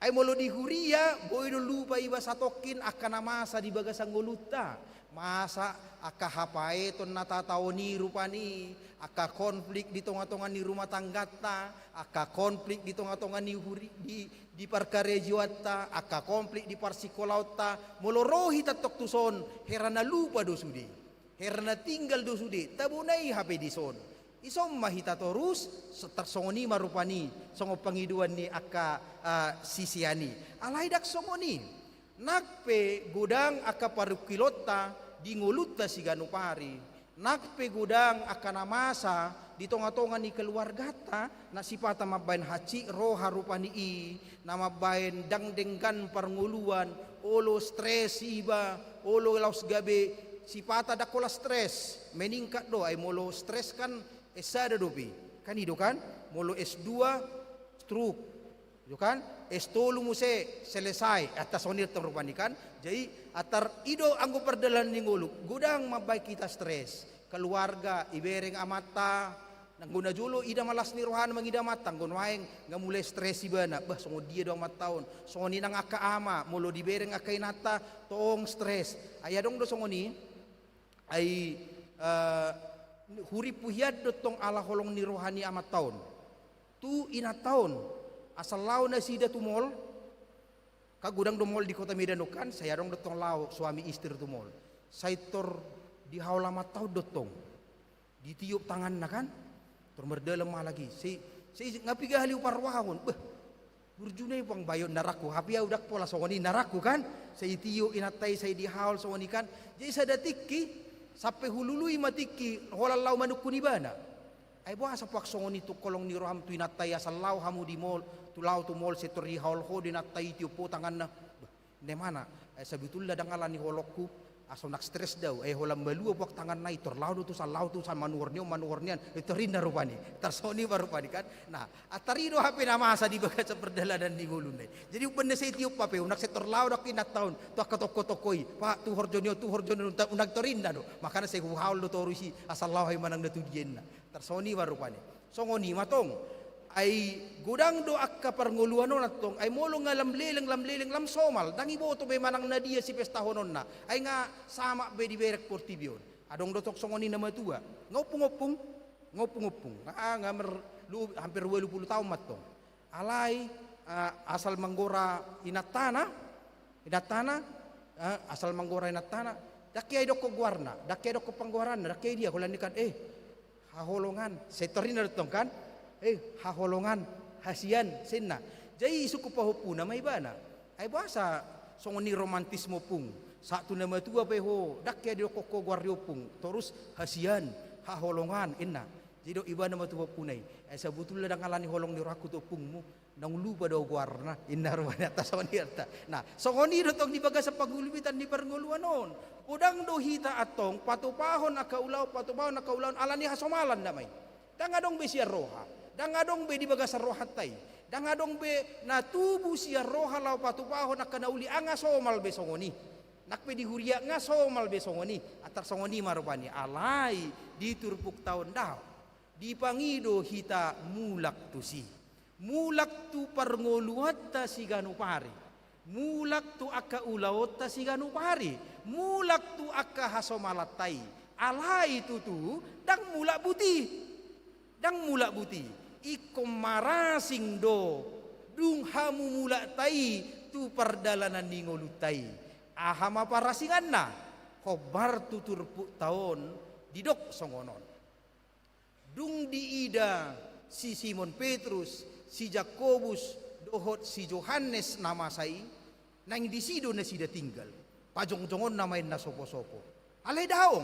Ai molo di huria, boi do lupa iba satongkin angka na masa di bagasan ngolunta. Masa angka hapaeton na tataon i rupani, angka konflik di tonga-tonga ni rumah tangganta, angka konflik di tonga-tonga ni huri, di, di parkarejoanta, angka konflik di parsikolaonta, molo ro hita tong tuson, hera na lupa do sude, hera na tinggal do sude, tabona i hape dison. Ison ma hita torus, so-, tarsongon i ma rupani, songon pangidoan ni angka, ah, sisean i. Alai ndang songon i. Nang pe godang angka parungkilonta di ngolunta siganup ari, nang pe godang angka na masa di tonga-tonga ni keluarganta, na sipata mambaen hansit roha rupani i, na mambaen ndang denggan parngoluan, olo stres iba, olo laos gabe sipata ndang holan stres, meningkat do, ai molo stres kan S sada dope, kan i do kan, molo S dua stroke, i do kan, S tolu muse selesai, antar songon i tong rupani kan. Jadi antar i do anggo pardalanan ni ngolu, godang mambaen hita stres. Keluarga, ibereng amanta, nanggo na jolo ida ma las ni rohana mangida amanta, anggo nuaeng nga mulai stres ibana, bah songon dia do amanta on. Songon i nang angka ama, molo dibereng angka inanta, tong stres. Ai adong do songon i, ai, eh, hurimpu hian do tong ala holong ni roha ni amanta on tu inanta on, asal laho nasida tu mall, kan godang do mall di Kota Medan on kan, sai adong do tong laho suami istri tu mall. Sai tor dihaol amanta on do tong. Ditiop tanganna kan, tor mardalan ma halak i. Sai, sai nga piga hali huparrohahon. Beh, burju na i pang bayo na rangku, hape au ndang pola songon i na rangku kan. Sai ditiop inanta i, sai dihaol songon i kan. Jadi sada tingki, sampe hulului ma tingki, holan laho manungkun ibana. Ai boasa pang songon i tung holong ni roham tu inanta i, asal laho hamu di mall, tu laho tu mall, sai tor dihaol ho do inanta i, tiop ho tanganna. Bah, na i ma na, eh, sabotulna ndang ala ni holongku, asa unang stres do au, eh, holan malua pang tanganna i, tor laho do tusan, laho tusan, manuhor ni on, manuhor nian, eh, tor inna rupani, tarsongon i ma rupani kan. Nah, antar i do hape na masa di bagasan pardalanan ni ngoluna i. Jadi umbahen na sai tiop hape, unang sai tor laho do angka inanta on tu angka toko-toko i, Pak, tuhor jo ni on, tuhor jo ni on, unang tor inna do. Makana sai huhaol do torus i, asal laho hami manang na tu dia inna. Tarsongon i ma rupani. Songon i ma tong. Ai godang do angka parngoluan on antong. Ai molo nga lam leleng, lam leleng, lam somal, ndang iboto be manang na dia sipestahononna. Ai nga samak be dibereng portibi on. Adong do tong songon i na matua. Nga ompung-ompung. Nga ompung-ompung. Nga, nga mer-, lu-, hampir ualu pulu taon ma antong. Alai, ah, asal manggora inantana, inantana, ah, asal manggora inantana, ndang hea didokkon goarna, ndang hea didokkon panggoaranna, ndang hea dia, holan ni kan, eh, haholongan, sai tor inna do tong kan, eh, haholongan, hasian, sai inna. Jadi sungkun pahompuna ma ibana. Ai boasa songon i romantismu ompung, sahat tu na matua pe ho, ndang hea didokkon ho goar ni ompung, torus hasian, haholongan, inna. Jadi didok ibana ma tu ompungna i, eh, sabotulna ndang ala ni holong ni rohangku tu ompungmu, naung lupa do au goarna, inna rupani, tarsongon i arta. Nah, songon i do tong di bagasan pangulubitan ni parngoluan on. Godang do hita antong patupahon angka ulaon, patupahon angka ulaon ala ni hasomalan nama i. Ndang adong be sian roha, ndang adong be di bagasan rohanta i, ndang adong be na tubu sian roha laho patupahon angka na uli, nga somal be songon i. Nang pe di huria nga somal be songon i, antar songon i ma rupani. Alai di turpukta on daong. Dipangido hita mulak tusi. Mulak tu parngoluanta siganup ari. Mulak tu angka ulaonta siganup ari. Mulak tu angka hasomalanta i. Alai tutu ndang mulak buti. Ndang mulak buti. Ingkon marasing do dung hamu mulakta i tu pardalanan ni ngolunta i. Aha ma parasinganna? Hombar tu turpukta on didok songon on. Dung diida si Simon Petrus, si Jakobus, dohot si Johannes na masa i, naeng disi do nasida tinggal. Pajongjongonna ma inna soposopo. Alai daong,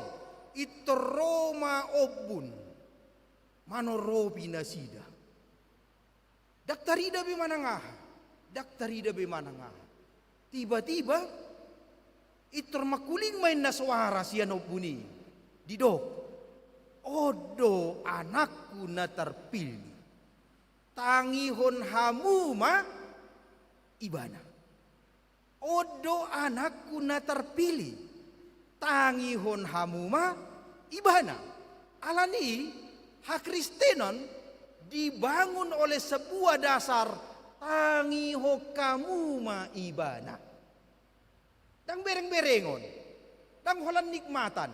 Pintor ro ma ombun manoropi nasida. Ndang tarida be manang aha, ndang tarida be manang aha. Tiba-tiba, pintor mangkuling ma inna soara sian ombun i. Didok, "On do anakku na tarpilih. Tangihon hamu ma ibana." On do anakku na tarpilih, tangihon hamu ma ibana. Alani hakristenon dibangun oleh sebuah dasar, tangihon hamu ma ibana. Ndang bereng-berengon, ndang holan nikmatan.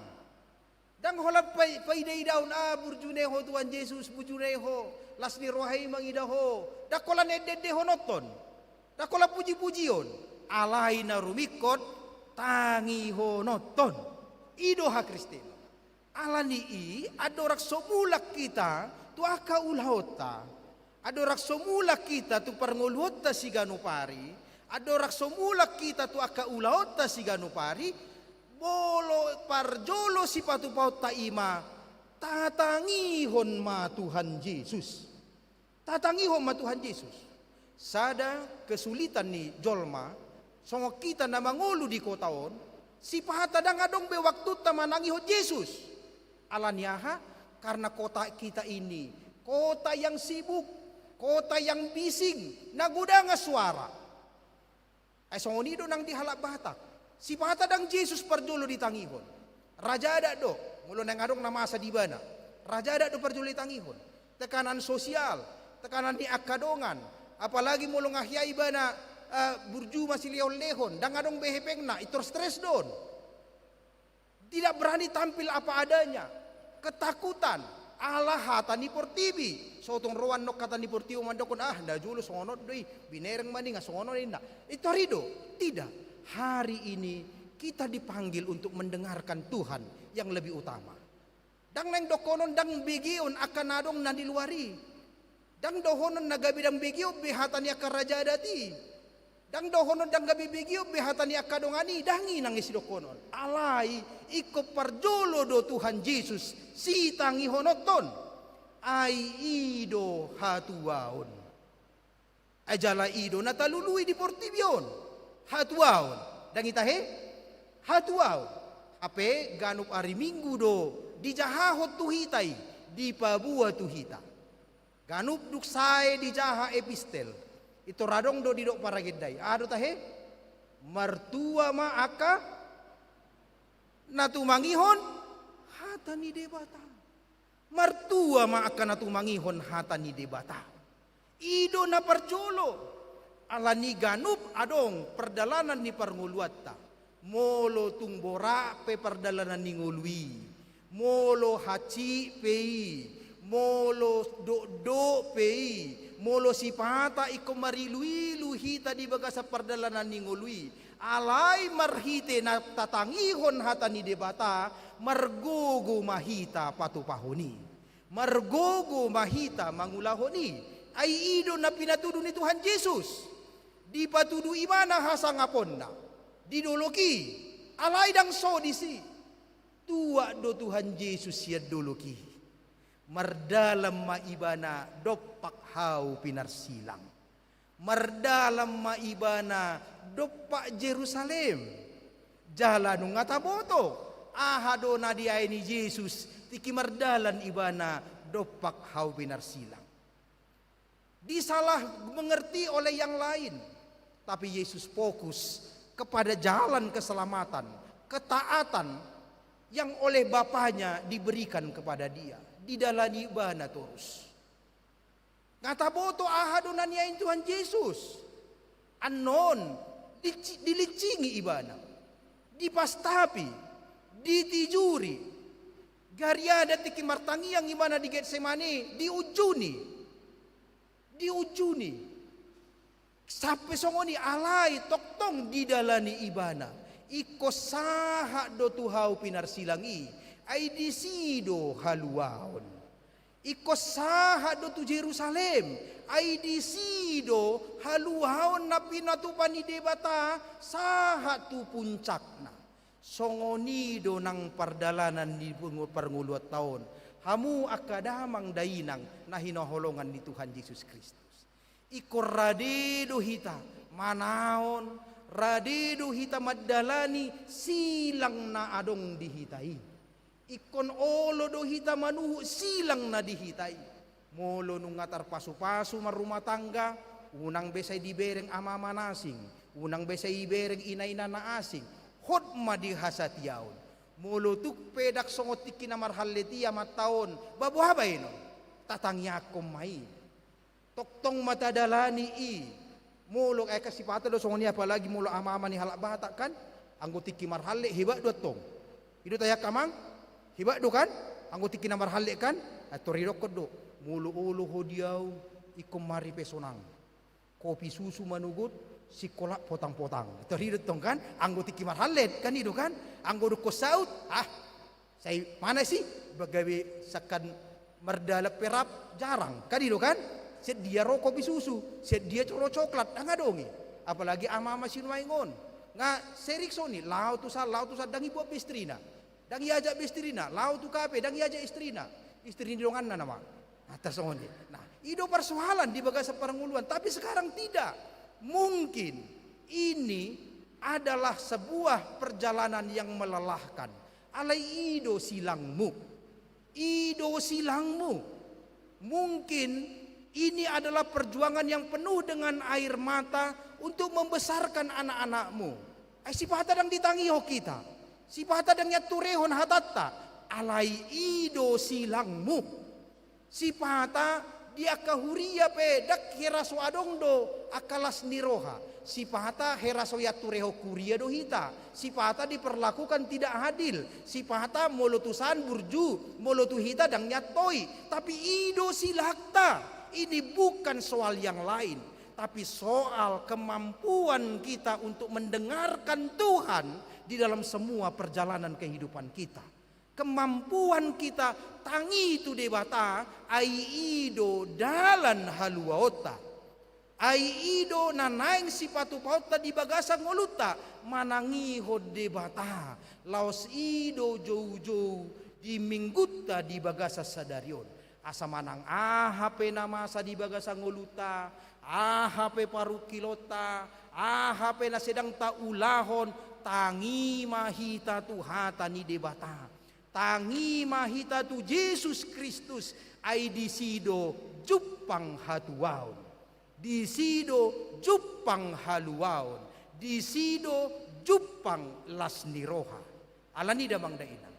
Ndang holan pai-, paida-idaon, ah, burju ni ho Tuhan Jesus, burju ni ho, las ni roha i mangida ho. Ndang holan ende-endehononton. Ndang holan puji-pujion. Alai na rumingkot, tangihononton. I do hakristenon. Alani i, andorang so mulak hita tu angka ulaonta, andorang so mulak hita tu parngoluonta siganup ari, andorang so mulak hita tu angka ulaonta siganup ari, molo parjolo sipatupaonta i ma, tatangihon ma Tuhan Jesus. Tatangihon ma Tuhan Jesus. Sada kesulitan ni jolma, songon hita na mangolu di kota on, sipata ndang adong be waktunta manangihon Jesus. Alani aha? Karena kota kita ini, kota yang sibuk, kota yang bising, na godang suara. Ai songon i do nang di halak Batak. Sipata ndang Jesus parjolo ditangihon. Raja adat do, molo naeng adong na masa di ibana. Raja adat do parjolo ditangihon. Tekanan sosial, tekanan ni angka dongan. Apalagi molo nga hea ibana, eh, burju masilehon-lehon, ndang adong be hepengna, pintor stres do on. Tidak berani tampil apa adanya. Ketakutan ala hata ni portibi. Sotong roan nong hata ni portibi mandokkon, "Ah, na jolo songon on do i, binereng ma ninna songon on," inna. Pintor i do. Tidak. Hari ini kita dipanggil untuk mendengarkan Tuhan yang lebih utama. Ndang naeng dokkonon, ndang begeon angka na adong na di luar i. Ndang dohonon na gabe ndang begeon be hata ni angka raja adat i. Ndang dohonon ndang gabe begeon be hata ni angka dongan i, ndang i nang i sidokkonon. Alai, ingkon parjolo do Tuhan Jesus sitangihononton. Ai i do hatuaon. Ai jala i do na talului di portibi on. Hatuaon. Ndang i tahe? Hatuaon. Hape ganup ari Minggu do dijahahon tu hita i, dipaboa tu hita. Ganup dung sae dijaha epistel, pintor adong do didok paragendai. Aha do tahe? Martua ma angka na tumangihon hata ni Debata. Martua ma angka na tumangihon hata ni Debata. I do na parjolo. Alani ganup adong pardalanan ni parngoluanta. Molo tung borat pe pardalanan ni ngolu i, molo hansit pe i, molo dokdok pe i, molo sipata ingkon marilu-ilu hita di bagasan pardalanan ni ngolu i, alai marhite na tatangihon hata ni Debata, margogo ma hita patupahon i. Margogo ma hita mangulahon i. Ai i do na pinatudu ni Tuhan Jesus. Dipatudu ibana hasangaponna di dolok i, alai ndang so disi. Tuat do Tuhan Jesus sian dolok i. Mardalan ma ibana dompak hau pinarsilang. Mardalan ma ibana dompak Jerusalem. Jala nunga taboto aha do na diae ni Jesus tingki mardalan ibana dompak hau pinarsilang. Disalah mengerti oleh yang lain, tapi Yesus fokus kepada jalan keselamatan, ketaatan yang oleh Bapanya diberikan kepada dia. Didalani ibana torus. Nga taboto aha do na niae ni Tuhan Jesus. Annon, dici-, dilincingi ibana, dipastapi, ditijuri. Gariada tingki martangiang ibana di Getsemane, diunjuni. Diunjuni. Sampe songon i, alai tongtong didalani ibana. Ingkon sahat do tu hau pinarsilang i, ai disi do haluaon. Ingkon sahat do tu Jerusalem, ai disi do haluaon na pinatupa ni Debata sahat tu puncakna. Songon i do nang pardalanan ni parngoluanta on, hamu angka damang dainang na hinaholongan ni Tuhan Jesus Kristus. Ingkon rade do hita manaon, rade do hita mandalani silang na adong di hita i. Ingkon olo do hita manuhuk silang na di hita i. Molo nunga tarpasupasu marrumah tangga, unang be sai dibereng amama na asing, unang be sai ibereng inaina na asing, hot ma di hasatiaon. Molo tung pe ndang songon tingki na marhallet i amanta on, ba boha baenon? Tatangiangkon ma i. Tongtong ma tadalani i. Molo, eh, kan sipata do songon i, apalagi molo amama ni halak Batak kan, anggo tingki marhallet hebat do antong. I do tahe angka amang, hebat do kan, anggo tingki na marhallet kan. Antong idokkon do, molo olo ho di au, ingkon ma ripe sonang. Kopi susu manogot, singkolak potang-potang. Antong i do antong kan, anggo tingki marhallet kan, i do kan, anggo dokkon saut, ah, sai mana si, bagabe sangkan mardalan pe rap jarang kan, i do kan? Sian dia ro kopi susu, sian dia ro coklat, ndang adong i. Apalagi amama sinuaeng on. Nga sering songon i, laho tu san, laho tu san, ndang iboan be istrina. Ndang iajak be istrina, laho tu kafe, ndang iajak istrina. Istri ni donganna nama. Nah, tar songon i. Nah, i do persoalan di bagasan parngoluan, tapi sekarang tidak. Mungkin ini adalah sebuah perjalanan yang melelahkan. Alai i do silangmu. I do silangmu. Mungkin ini adalah perjuangan yang penuh dengan air mata untuk membesarkan anak-anakmu. Ai sipata ndang ditangihon hita. Sipata ndang ianturehon hatanta. Alai i do silangmu. Sipata di angka huria pe ndang hera so adong do angka las ni roha. Sipata hera so ianturehon huria do hita. Sipata diperlakukan tidak adil. Sipata molo tu san burju, molo tu hita ndang niantoi. Tapi i do silangta. Ini bukan soal yang lain, tapi soal kemampuan kita untuk mendengarkan Tuhan di dalam semua perjalanan kehidupan kita. Kemampuan kita tangi tu Debata, ai i do dalan haluaonta. Ai i do na naeng sipatupaonta di bagasan ngolunta, manangihon Debata. Laos i do joujou di minggunta di bagasan sadari on. Asa manang aha pe na masa di bagasan ngolunta, aha pe parungkilonta, aha pe na sedang taulahon, tangi ma hita tu hata ni Debata. Tangi ma hita tu Jesus Kristus, ai disi do jumpang hatuaon. Disi do jumpang haluaon. Disi do jumpang las ni roha. Alani i damang dainang,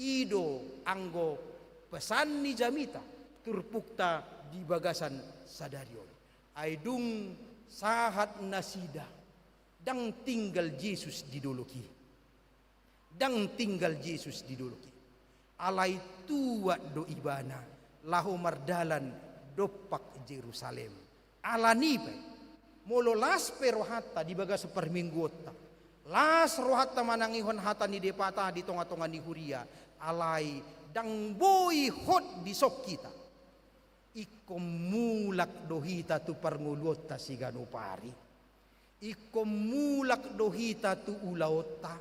i do anggo pesan ni jamita turpukta di bagasan sadari on. Ai dung sahat nasida, ndang tinggal Jesus di dolok i. Ndang tinggal Jesus di dolok i. Alai tuat do ibana laho mardalan dompak Jerusalem. Alani i pe, molo las pe rohanta di bagasan parmingguonta, las rohanta manangihon hata ni Debata di tonga-tonga ni huria, alai ndang boi hot dison hita. Ingkon mulak do hita tu parngoluonta siganup ari. Ingkon mulak do hita tu ulaonta.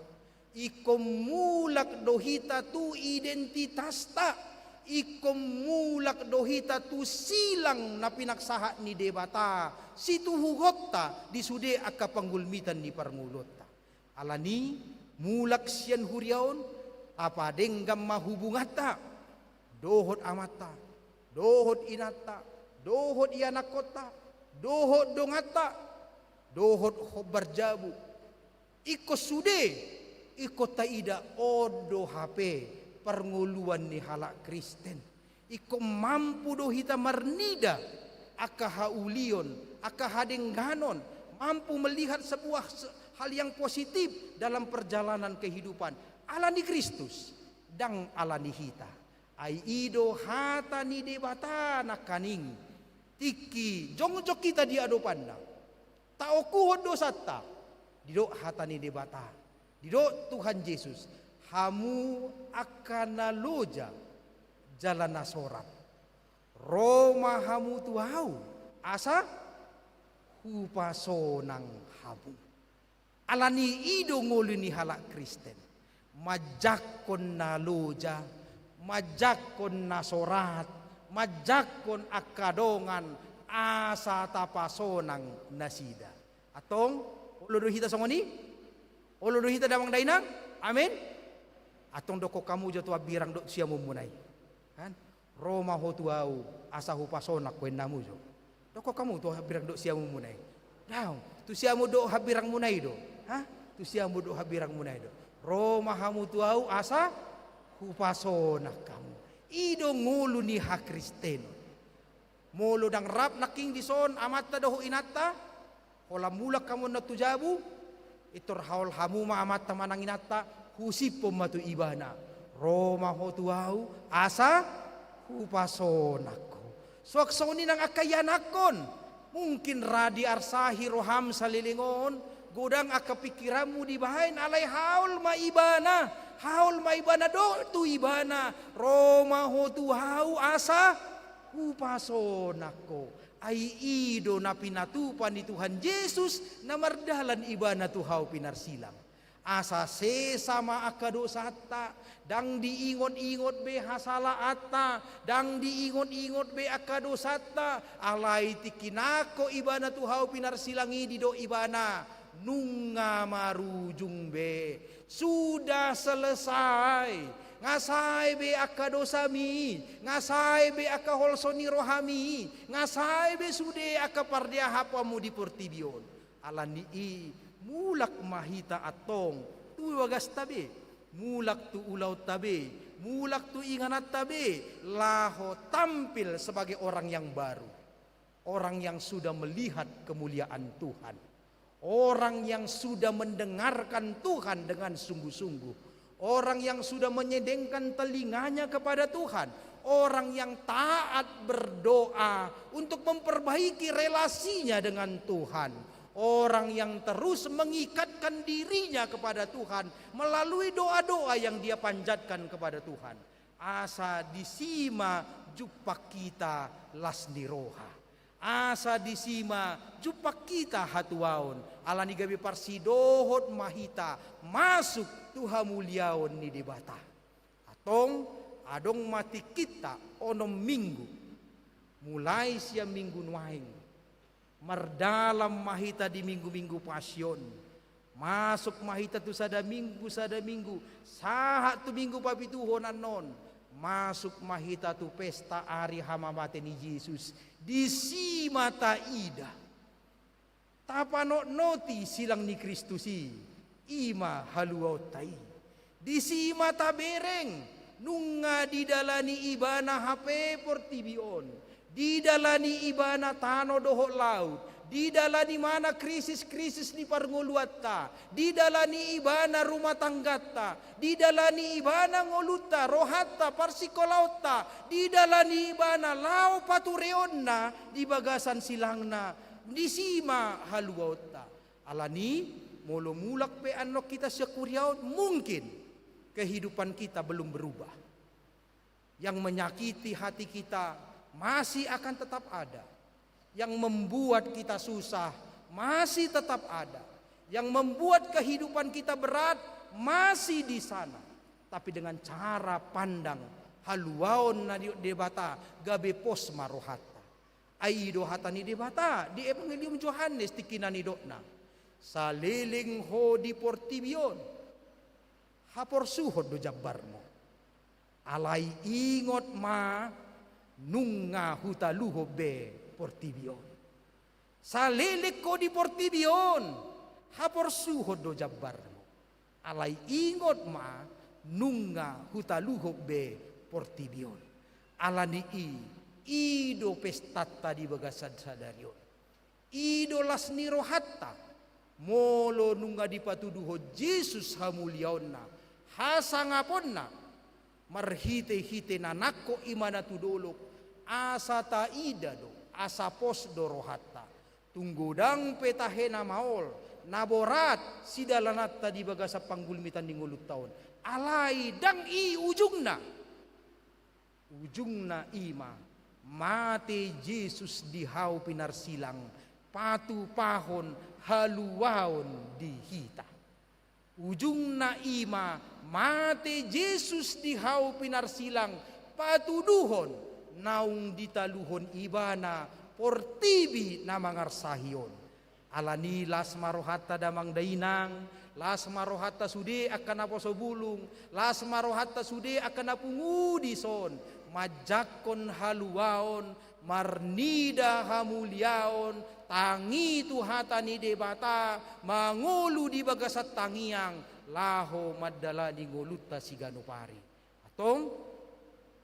Ingkon mulak do hita tu identitasta. Ingkon mulak do hita tu silang na pinangsahat ni Debata, situhuhonta di sude angka panggulmitan ni parngoluonta. Alani i, mulak sian huria on, tapadenggan ma hubunganta dohot amanta, dohot inanta, dohot ianakkonta, dohot donganta, dohot hombar jabu. Ingkon sude, ingkon taida on do hape parngoluan ni halak Kristen. Ingkon mampu do hita marnida angka haulion, angka hadengganon, mampu melihat sebuah se-, hal yang positif dalam perjalanan kehidupan. Alani Kristus, ndang alani hita. Ai i do hata ni Debata nangkaning. Tingki jongjong hita di adopanna, taokuhon dosanta, didok hata ni Debata, didok Tuhan Jesus, hamu angka na loja jala na sorat, ro ma hamu tu Ahu, asa Hupasonang hamu. Alani i do ngolu ni halak Kristen. manjangkon na loja, manjangkon na sorat, manjangkon angka dongan, asa tapasonang nasida. Antong, olo do hita songon i? Olo do hita damang dainang? Amin. Antong dokkon hamu jo tu hambirang dohot siamunmuna i. Kan? Ro ma ho tu ahu, asa hupasonang ho, inna hamu jo. Dokkon hamu tu hambirang dohot siamunmuna i. Daong, tu siamun dohot hambirangmuna i do. Ha? Tu siamun dohot hambirangmuna i do. Ro ma hamu tu ahu asa hupasonang hamu. I do ngolu ni hakristenon. Molo ndang rap nangkin dison amanta dohot inanta, holan mulak hamu annon tu jabu, pintor haol hamu ma amanta manang inanta, husiphon ma tu ibana. Ro ma ho tu ahu, asa hupasonang ho. Suang songon i nang angka ianakhon, mungkin ra diarsahi roham saleleng on, godang angka pingkiranmu dibahen, alai haol ma ibana, haol ma ibana dohot tu ibana, ro ma ho tu ahu asa hupasonang ho. Ai i do na pinatupa ni Tuhan Jesus na mardalan ibana tu hau pinarsilang. Asa sesa ma angka dosanta, ndang diingot-ingot be hasalaanta, ndang diingot-ingot be angka dosanta, alai tingki nangkok ibana tu hau pinarsilang i didok ibana, nunga marujung be. Sudah selesai. Nga sae be angka dosami, nga sae be angka holso ni rohami, nga sae be sude angka pardiahapanmu di portibi on. Alani i, mulak ma hita antong tu bagasta be, mulak tu ulaonta be, mulak tu ingananta be, laho tampil sebagai orang yang baru. Orang yang sudah melihat kemuliaan Tuhan. Orang yang sudah mendengarkan Tuhan dengan sungguh-sungguh. Orang yang sudah menyedengkan telinganya kepada Tuhan. Orang yang taat berdoa untuk memperbaiki relasinya dengan Tuhan. Orang yang terus mengikatkan dirinya kepada Tuhan melalui doa-doa yang dia panjatkan kepada Tuhan. Asa disi ma jumpang hita las ni roha. Asa disi ma jumpang hita hatuaon, alani gabe parsidohot ma hita masuk tu hamuliaon ni Debata. Antong, adong ma tingkinta onom minggu, mulai sian minggu nuaeng. Mardalan ma hita di minggu-minggu Pasion. Masuk ma hita tu sada minggu, sada minggu, sahat tu minggu papituhon annon. Masuk ma hita tu pesta ari hamamate ni Jesus. Disi ma taida, tapanotnoti silang ni Kristus i, i ma haluaonta i. Disi ma tabereng, nunga didalani ibana hape portibi on. Didalani ibana tano dohot laut. Didalani ibana krisis-krisis ni parngoluanta. Didalani ibana rumah tangganta. Didalani ibana ngolunta, rohanta, parsikolaonta. Didalani ibana laho patureonna di bagasan silangna. Disi ma haluaonta. Alani, molo mulak pe annon hita sian huria on, mungkin kehidupan kita belum berubah. Yang menyakiti hati kita masih akan tetap ada. Yang membuat kita susah masih tetap ada. Yang membuat kehidupan kita berat masih di sana. Tapi dengan cara pandang haluaon na didok Debata, gabe pos ma rohanta. Ai i do hata ni Debata di Evangelium Johannes tingki na nidokna. Saleleng ho di portibi on, haporsuhon do jambarmu. Alai ingot ma, nunga hutaluhon be portibi on. Saleleng ho di portibi on, haporsuhon do jambarmu. Alai ingot ma, nunga hutaluhon be portibi on. Alani i, i do pestanta di bagasan sadari on. I do las ni rohanta, molo nunga dipatuduhon Jesus hamuliaonna, hasangaponna, marhite-hite na nangkok ibana tu dolok, asa taida do, asa pos do rohanta. Tung godang pe tahe na maol, na borat sidalananta di bagasan panggulmitan ni ngolunta on. Alai ndang i ujungna. Ujungna i ma, mate Jesus di hau pinarsilang, patupahon haluaon di hita. Ujungna i ma mate Jesus di hau pinarsilang, patuduhon naung ditaluhon Ibana portibi na mangarsahi on. Alani las ma rohanta damang dainang, las ma rohanta sude angka naposo bulung, las ma rohanta sude angka na pungu dison, manjangkon haluaon, marnida hamuliaon, tangi tu hata ni Debata, mangolu di bagasan tangiang, laho mandalani ngolunta siganup ari. Antong,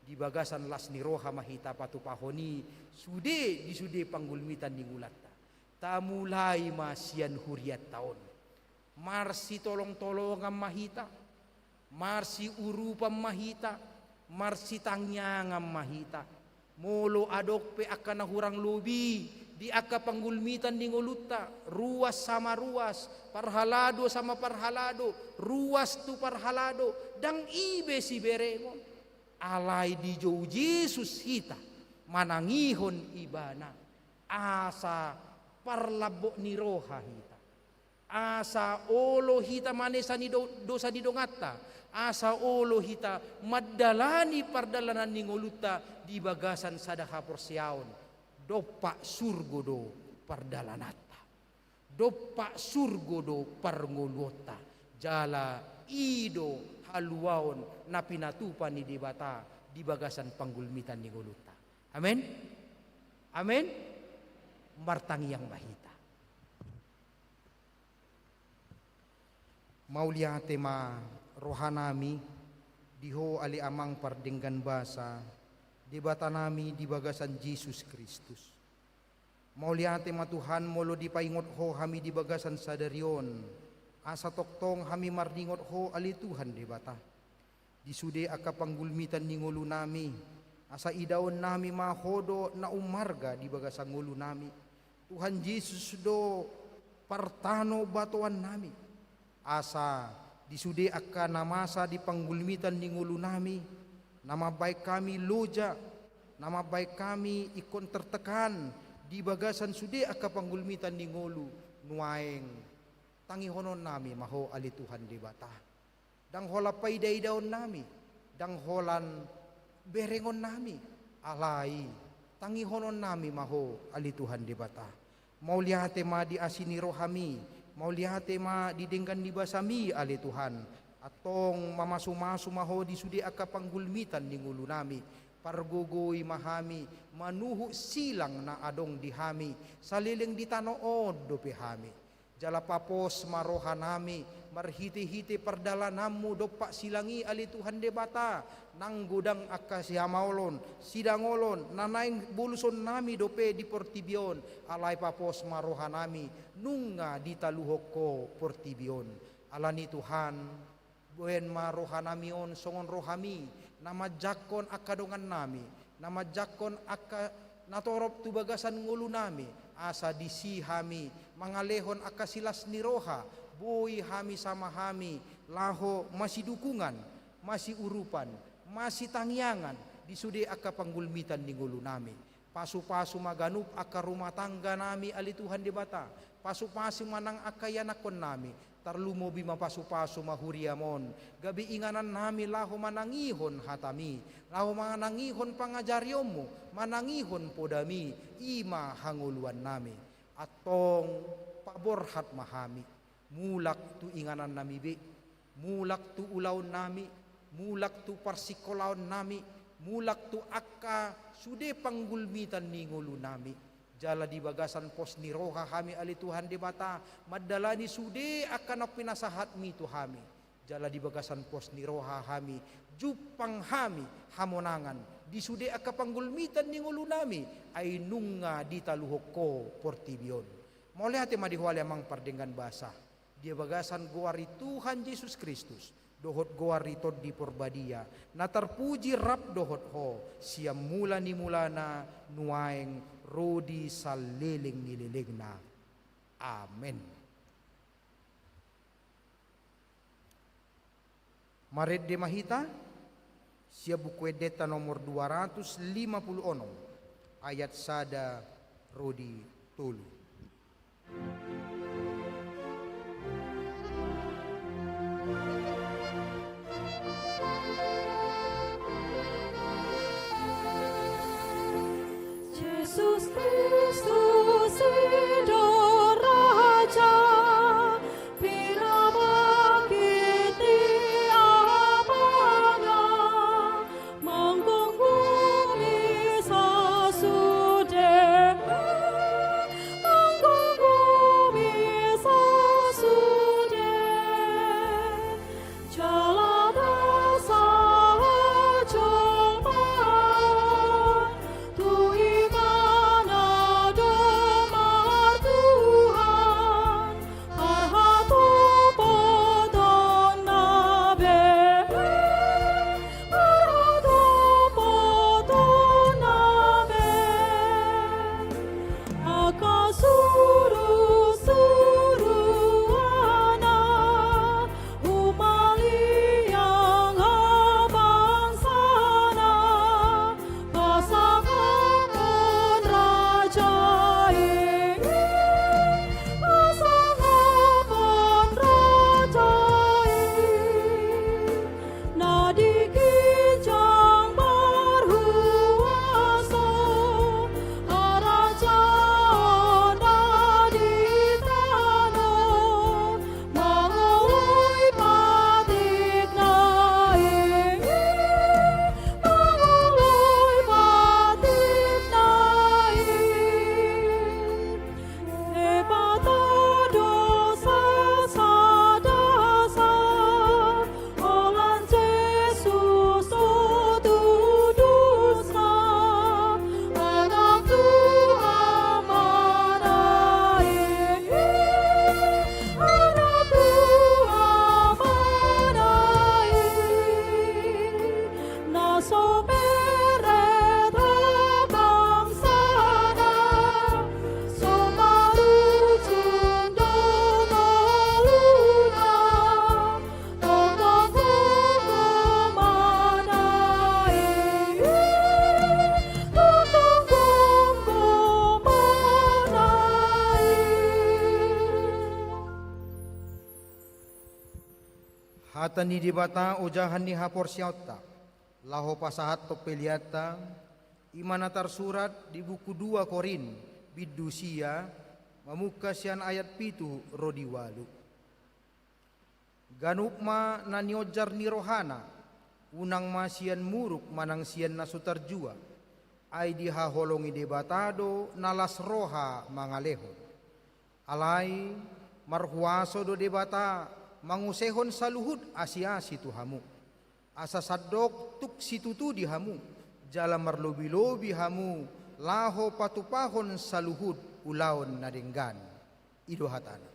di bagasan las ni roha ma hita patupahon i, sude di sude panggulmitan ni ngolunta. Tamulai ma sian hurianta on. Marsitolongtolongan ma hita, marsiurupan ma hita, marsitangiangan ma hita. Molo adong pe angka na hurang lobi di angka panggulmitan ni ngolunta, ruas sama ruas, parhalado sama parhalado, ruas tu parhalado, ndang i be siberengon. Alai dijou Jesus hita, manangihon Ibana, asa parlambok ni roha hita. Asa olo hita manesa ni do-, dosa ni donganta, asa olo hita mandalani pardalanan ni ngolunta di bagasan sada haporseaon, dompak surgo do pardalananta, dompak surgo do parngoluonta, jala i do haluaon na pinatupa ni Debata di bagasan panggulmitan ni ngolunta. Amen. Amen. Martangiang ma hita. Mauliate ma rohanami di Ho ale Amang pardenggan basa, Debatanami di bagasan Jesus Kristus. Mauliate ma Tuhan molo dipaingot Ho hami di bagasan sadari on, asa tongtong hami marningot Ho ale Tuhan Debata. Di sude angka panggulmitan ni ngolunami, asa idaonnami ma Ho do na ummarga di bagasan ngolunami. Tuhan Jesus do partanobatoannami. Asa di sude angka na masa di panggulmitan ni ngolunami, na mambaen hami loja, na mambaen hami ingkon tertekan di bagasan sude angka panggulmitan ni ngolu nuaeng. Tangihononnami ma Ho ale Tuhan Debata. Ndang holan paidaidaonnami, ndang holan berengonnami, alai tangihononnami ma Ho ale Tuhan Debata. Mauliate ma di asi ni rohami, mauliate ma di denggan ni basami ale Tuhan. Antong mamasumasu ma Ho di sude angka panggulmitan ni ngolunami. Pargogoi ma hami manuhuk silang na adong di hami, saleleng di tano on dope hami. Jala papos ma rohanami marhitehite pardalananmu dompak silang i ale Tuhan Debata, nang godang angka sihamaolon, sidangolon, na naeng bolusonnami dope di portibi on, alai papos ma rohanami, nunga ditaluhon Ho portibi on. Alani Tuhan, baen ma rohanami on songon rohami, na manjangkon angka dongannami, na manjangkon angka na torop tu bagasan ngolunami, asa disi hami mangalehon angka silas ni roha, boi hami sama hami laho masidukungan, masiurupan, masitangiangan di sude angka panggulmitan ni ngolunami. Pasupasu ma ganup angka rumah tangganami ale Tuhan Debata. Pasupasu ma nang angka ianakkonnami. Tarlumobi ma pasupasu ma huriam on, gabe inganannami laho manangihon hatami, laho manangihon pangajarionmu, manangihon podami, i ma hangoluannami. Antong paborhat ma hami. Mulak tu inganannami be, mulak tu ulaonnami, mulak tu parsingkolaonnami, mulak tu angka sude panggulmitan ni ngolunami. Jala di bagasan pos ni roha hami ale Tuhan Debata, mandalani sude angka na pinasahatmi tu hami. Jala di bagasan pos ni roha hami, jumpang hami hamonangan di sude angka panggulmitan ni ngolunami, ai nunga ditaluhon Ho portibi on. Mauliate ma di Ho ale Amang pardenggan basa. Di bagasan goar ni Tuhan Jesus Kristus, dohot goar ni Tondi Porbadia, na tarpuji rap dohot Ho, sian mula ni mulana nuaeng ro di saleleng ni lelengna. Amen. Marende ma hita, sian Buku Endenta nomor dua ratus lima puluh onom, ayat sada ro di tolu. Jesus Kristus i do Raja, pinabangkit ni Amana, manggomgomi sasude, manggomgomi sasude. Jala dasa jolma on tu Ibana do martuhan, parhatopotonna be, parhatopotonna be. Angka surusuruanna humaliang habangsana, pasangaphon raja i, pasangaphon raja i. Na di ginjang marhuaso, harajaonna di tano, mangoloi patikna i, mangoloi patikna i. Debata do sasada sa, holan Jesus do tudosan, Anak tu Amana i, Anak tu Amana i. Na so bere habangsana, so marujung do ngoluna, tongtong gomgomana i, tongtong gomgomana i. Hata ni Debata ojahan ni haporseaonta, laho pasahathon peleanta, i ma na tarsurat di buku dua Korint, bindu sia, mamungka sian ayat pitu ro di ualu. Ganup ma na nionjar ni rohana, unang ma sian muruk manang sian na so tarjua, ai dihaholongi Debata do na las roha mangalehon. Alai marhuaso do Debata mangusehon saluhut asiasi tu hamu, asa sandok tung situtu di hamu, jala marlobilobi hamu laho patupahon saluhut ulaon na denggan. I do hatana.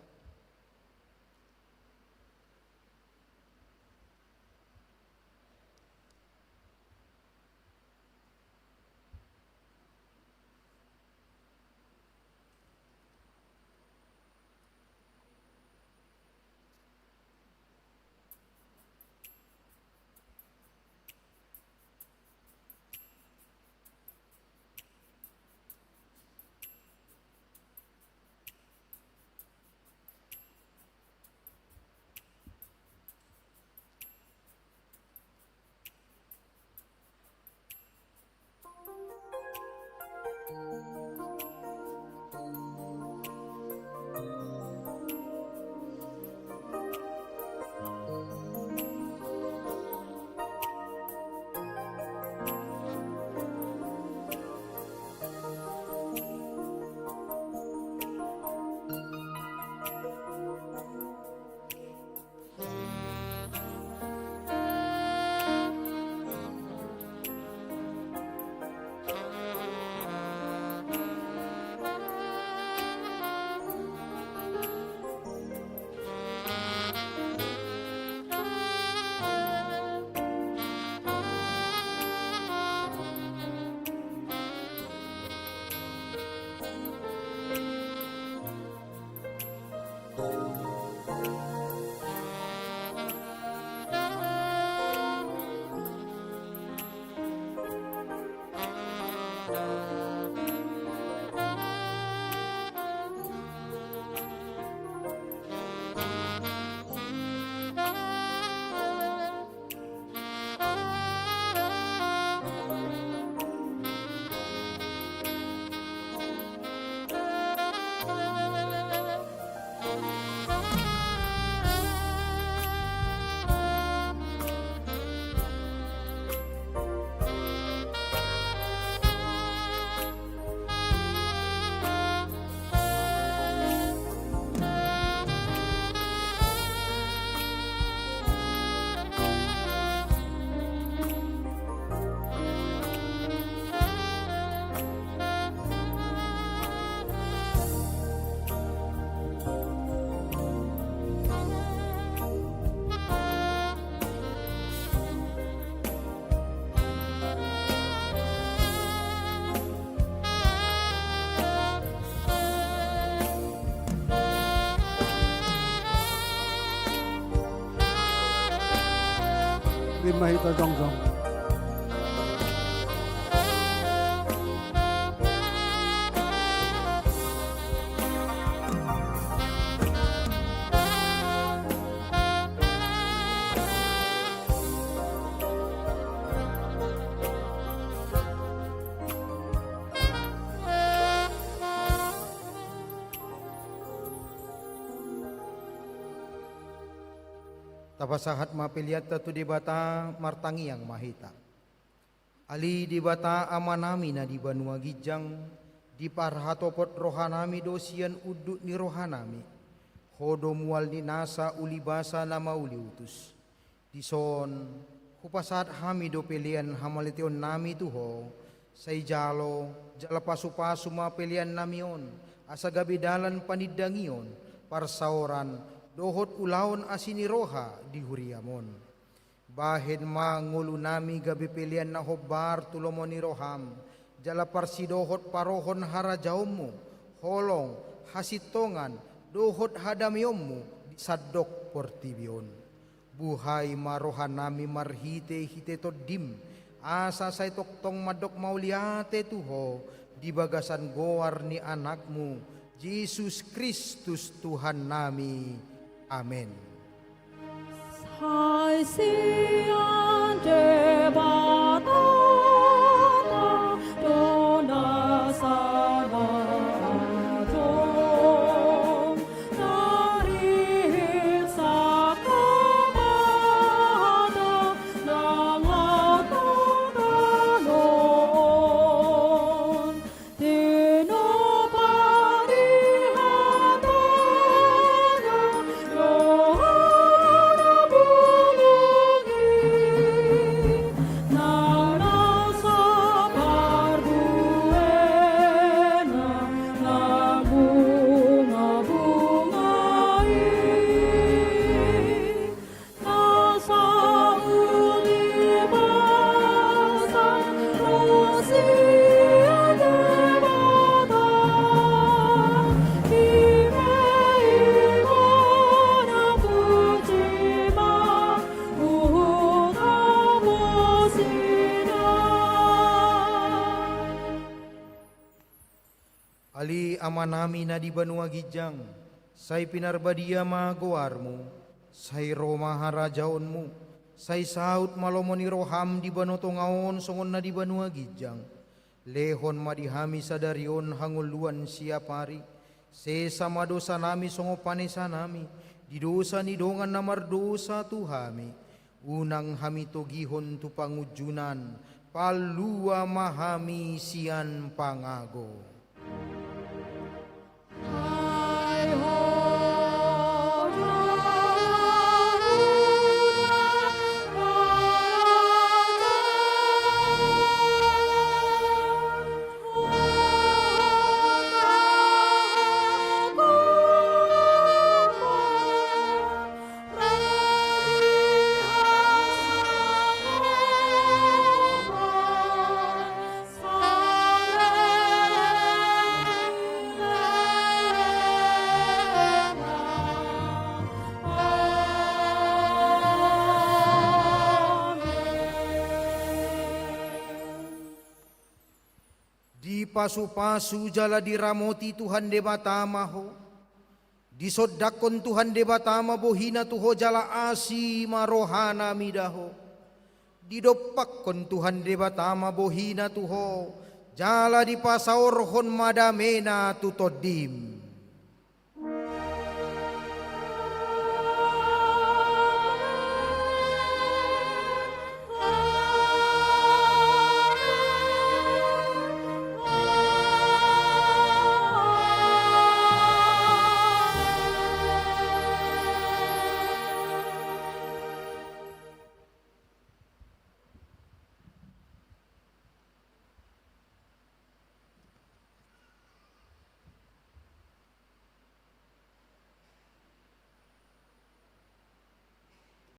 ma hita jongjong. Tapasahat ma peleanta tu Debata, martangiang ma hita. Ale Debata Amanami na di banua ginjang, diparhatopot rohanami do sian unduk ni rohanami. Ho do mual ni nasa, uli basa na mauliutus. Dison, hupasahat hami do pelean hamauliatehonnami tu Ho, sai jalo, jala pasupasu ma peleannami on, asa gabe dalan panindangion, parsaoran, dohot ulaon asi ni roha di huriam on. Bahen ma ngolunami gabe pelean na hombar tu lomo ni roham, jala parsidohot parohon harajaonmu, holong, hasintongan, dohot hadameonmu di sandok portibi on. Buhai ma rohanami marhitehite Tondim, asa sai tongtong mandok mauliate tu Ho, di bagasan goar ni Anakmu, Jesus Kristus Tuhannami. Amen. Sai sian Debata do nasa na adong, na rihit sangkap hata nang lantang tano on. Tinopa ni hatana do hona bulung i, nang nasa parbuena na bunga-bunga i. Ale Amanami na di banua ginjang, sai pinarbadia ma goarmu, sai ro ma harajaonmu, sai saut ma lomo ni roham di banua tonga on songon na di banua ginjang. Lehon ma di hami sadari on hangoluan siapari, sesa ma dosanami songon panesanami di dosa ni dongan na mardosa tu hami, unang hami togihon tu pangunjunan, palua ma hami sian pangago. Dipasupasu jala diramoti Tuhan Debata ma ho. Disondangkon Tuhan Debata ma bohina tu ho jala asi ma rohana mida ho. Didompakkon Tuhan Debata ma bohina tu ho jala dipasaorhon ma damena tu tondim.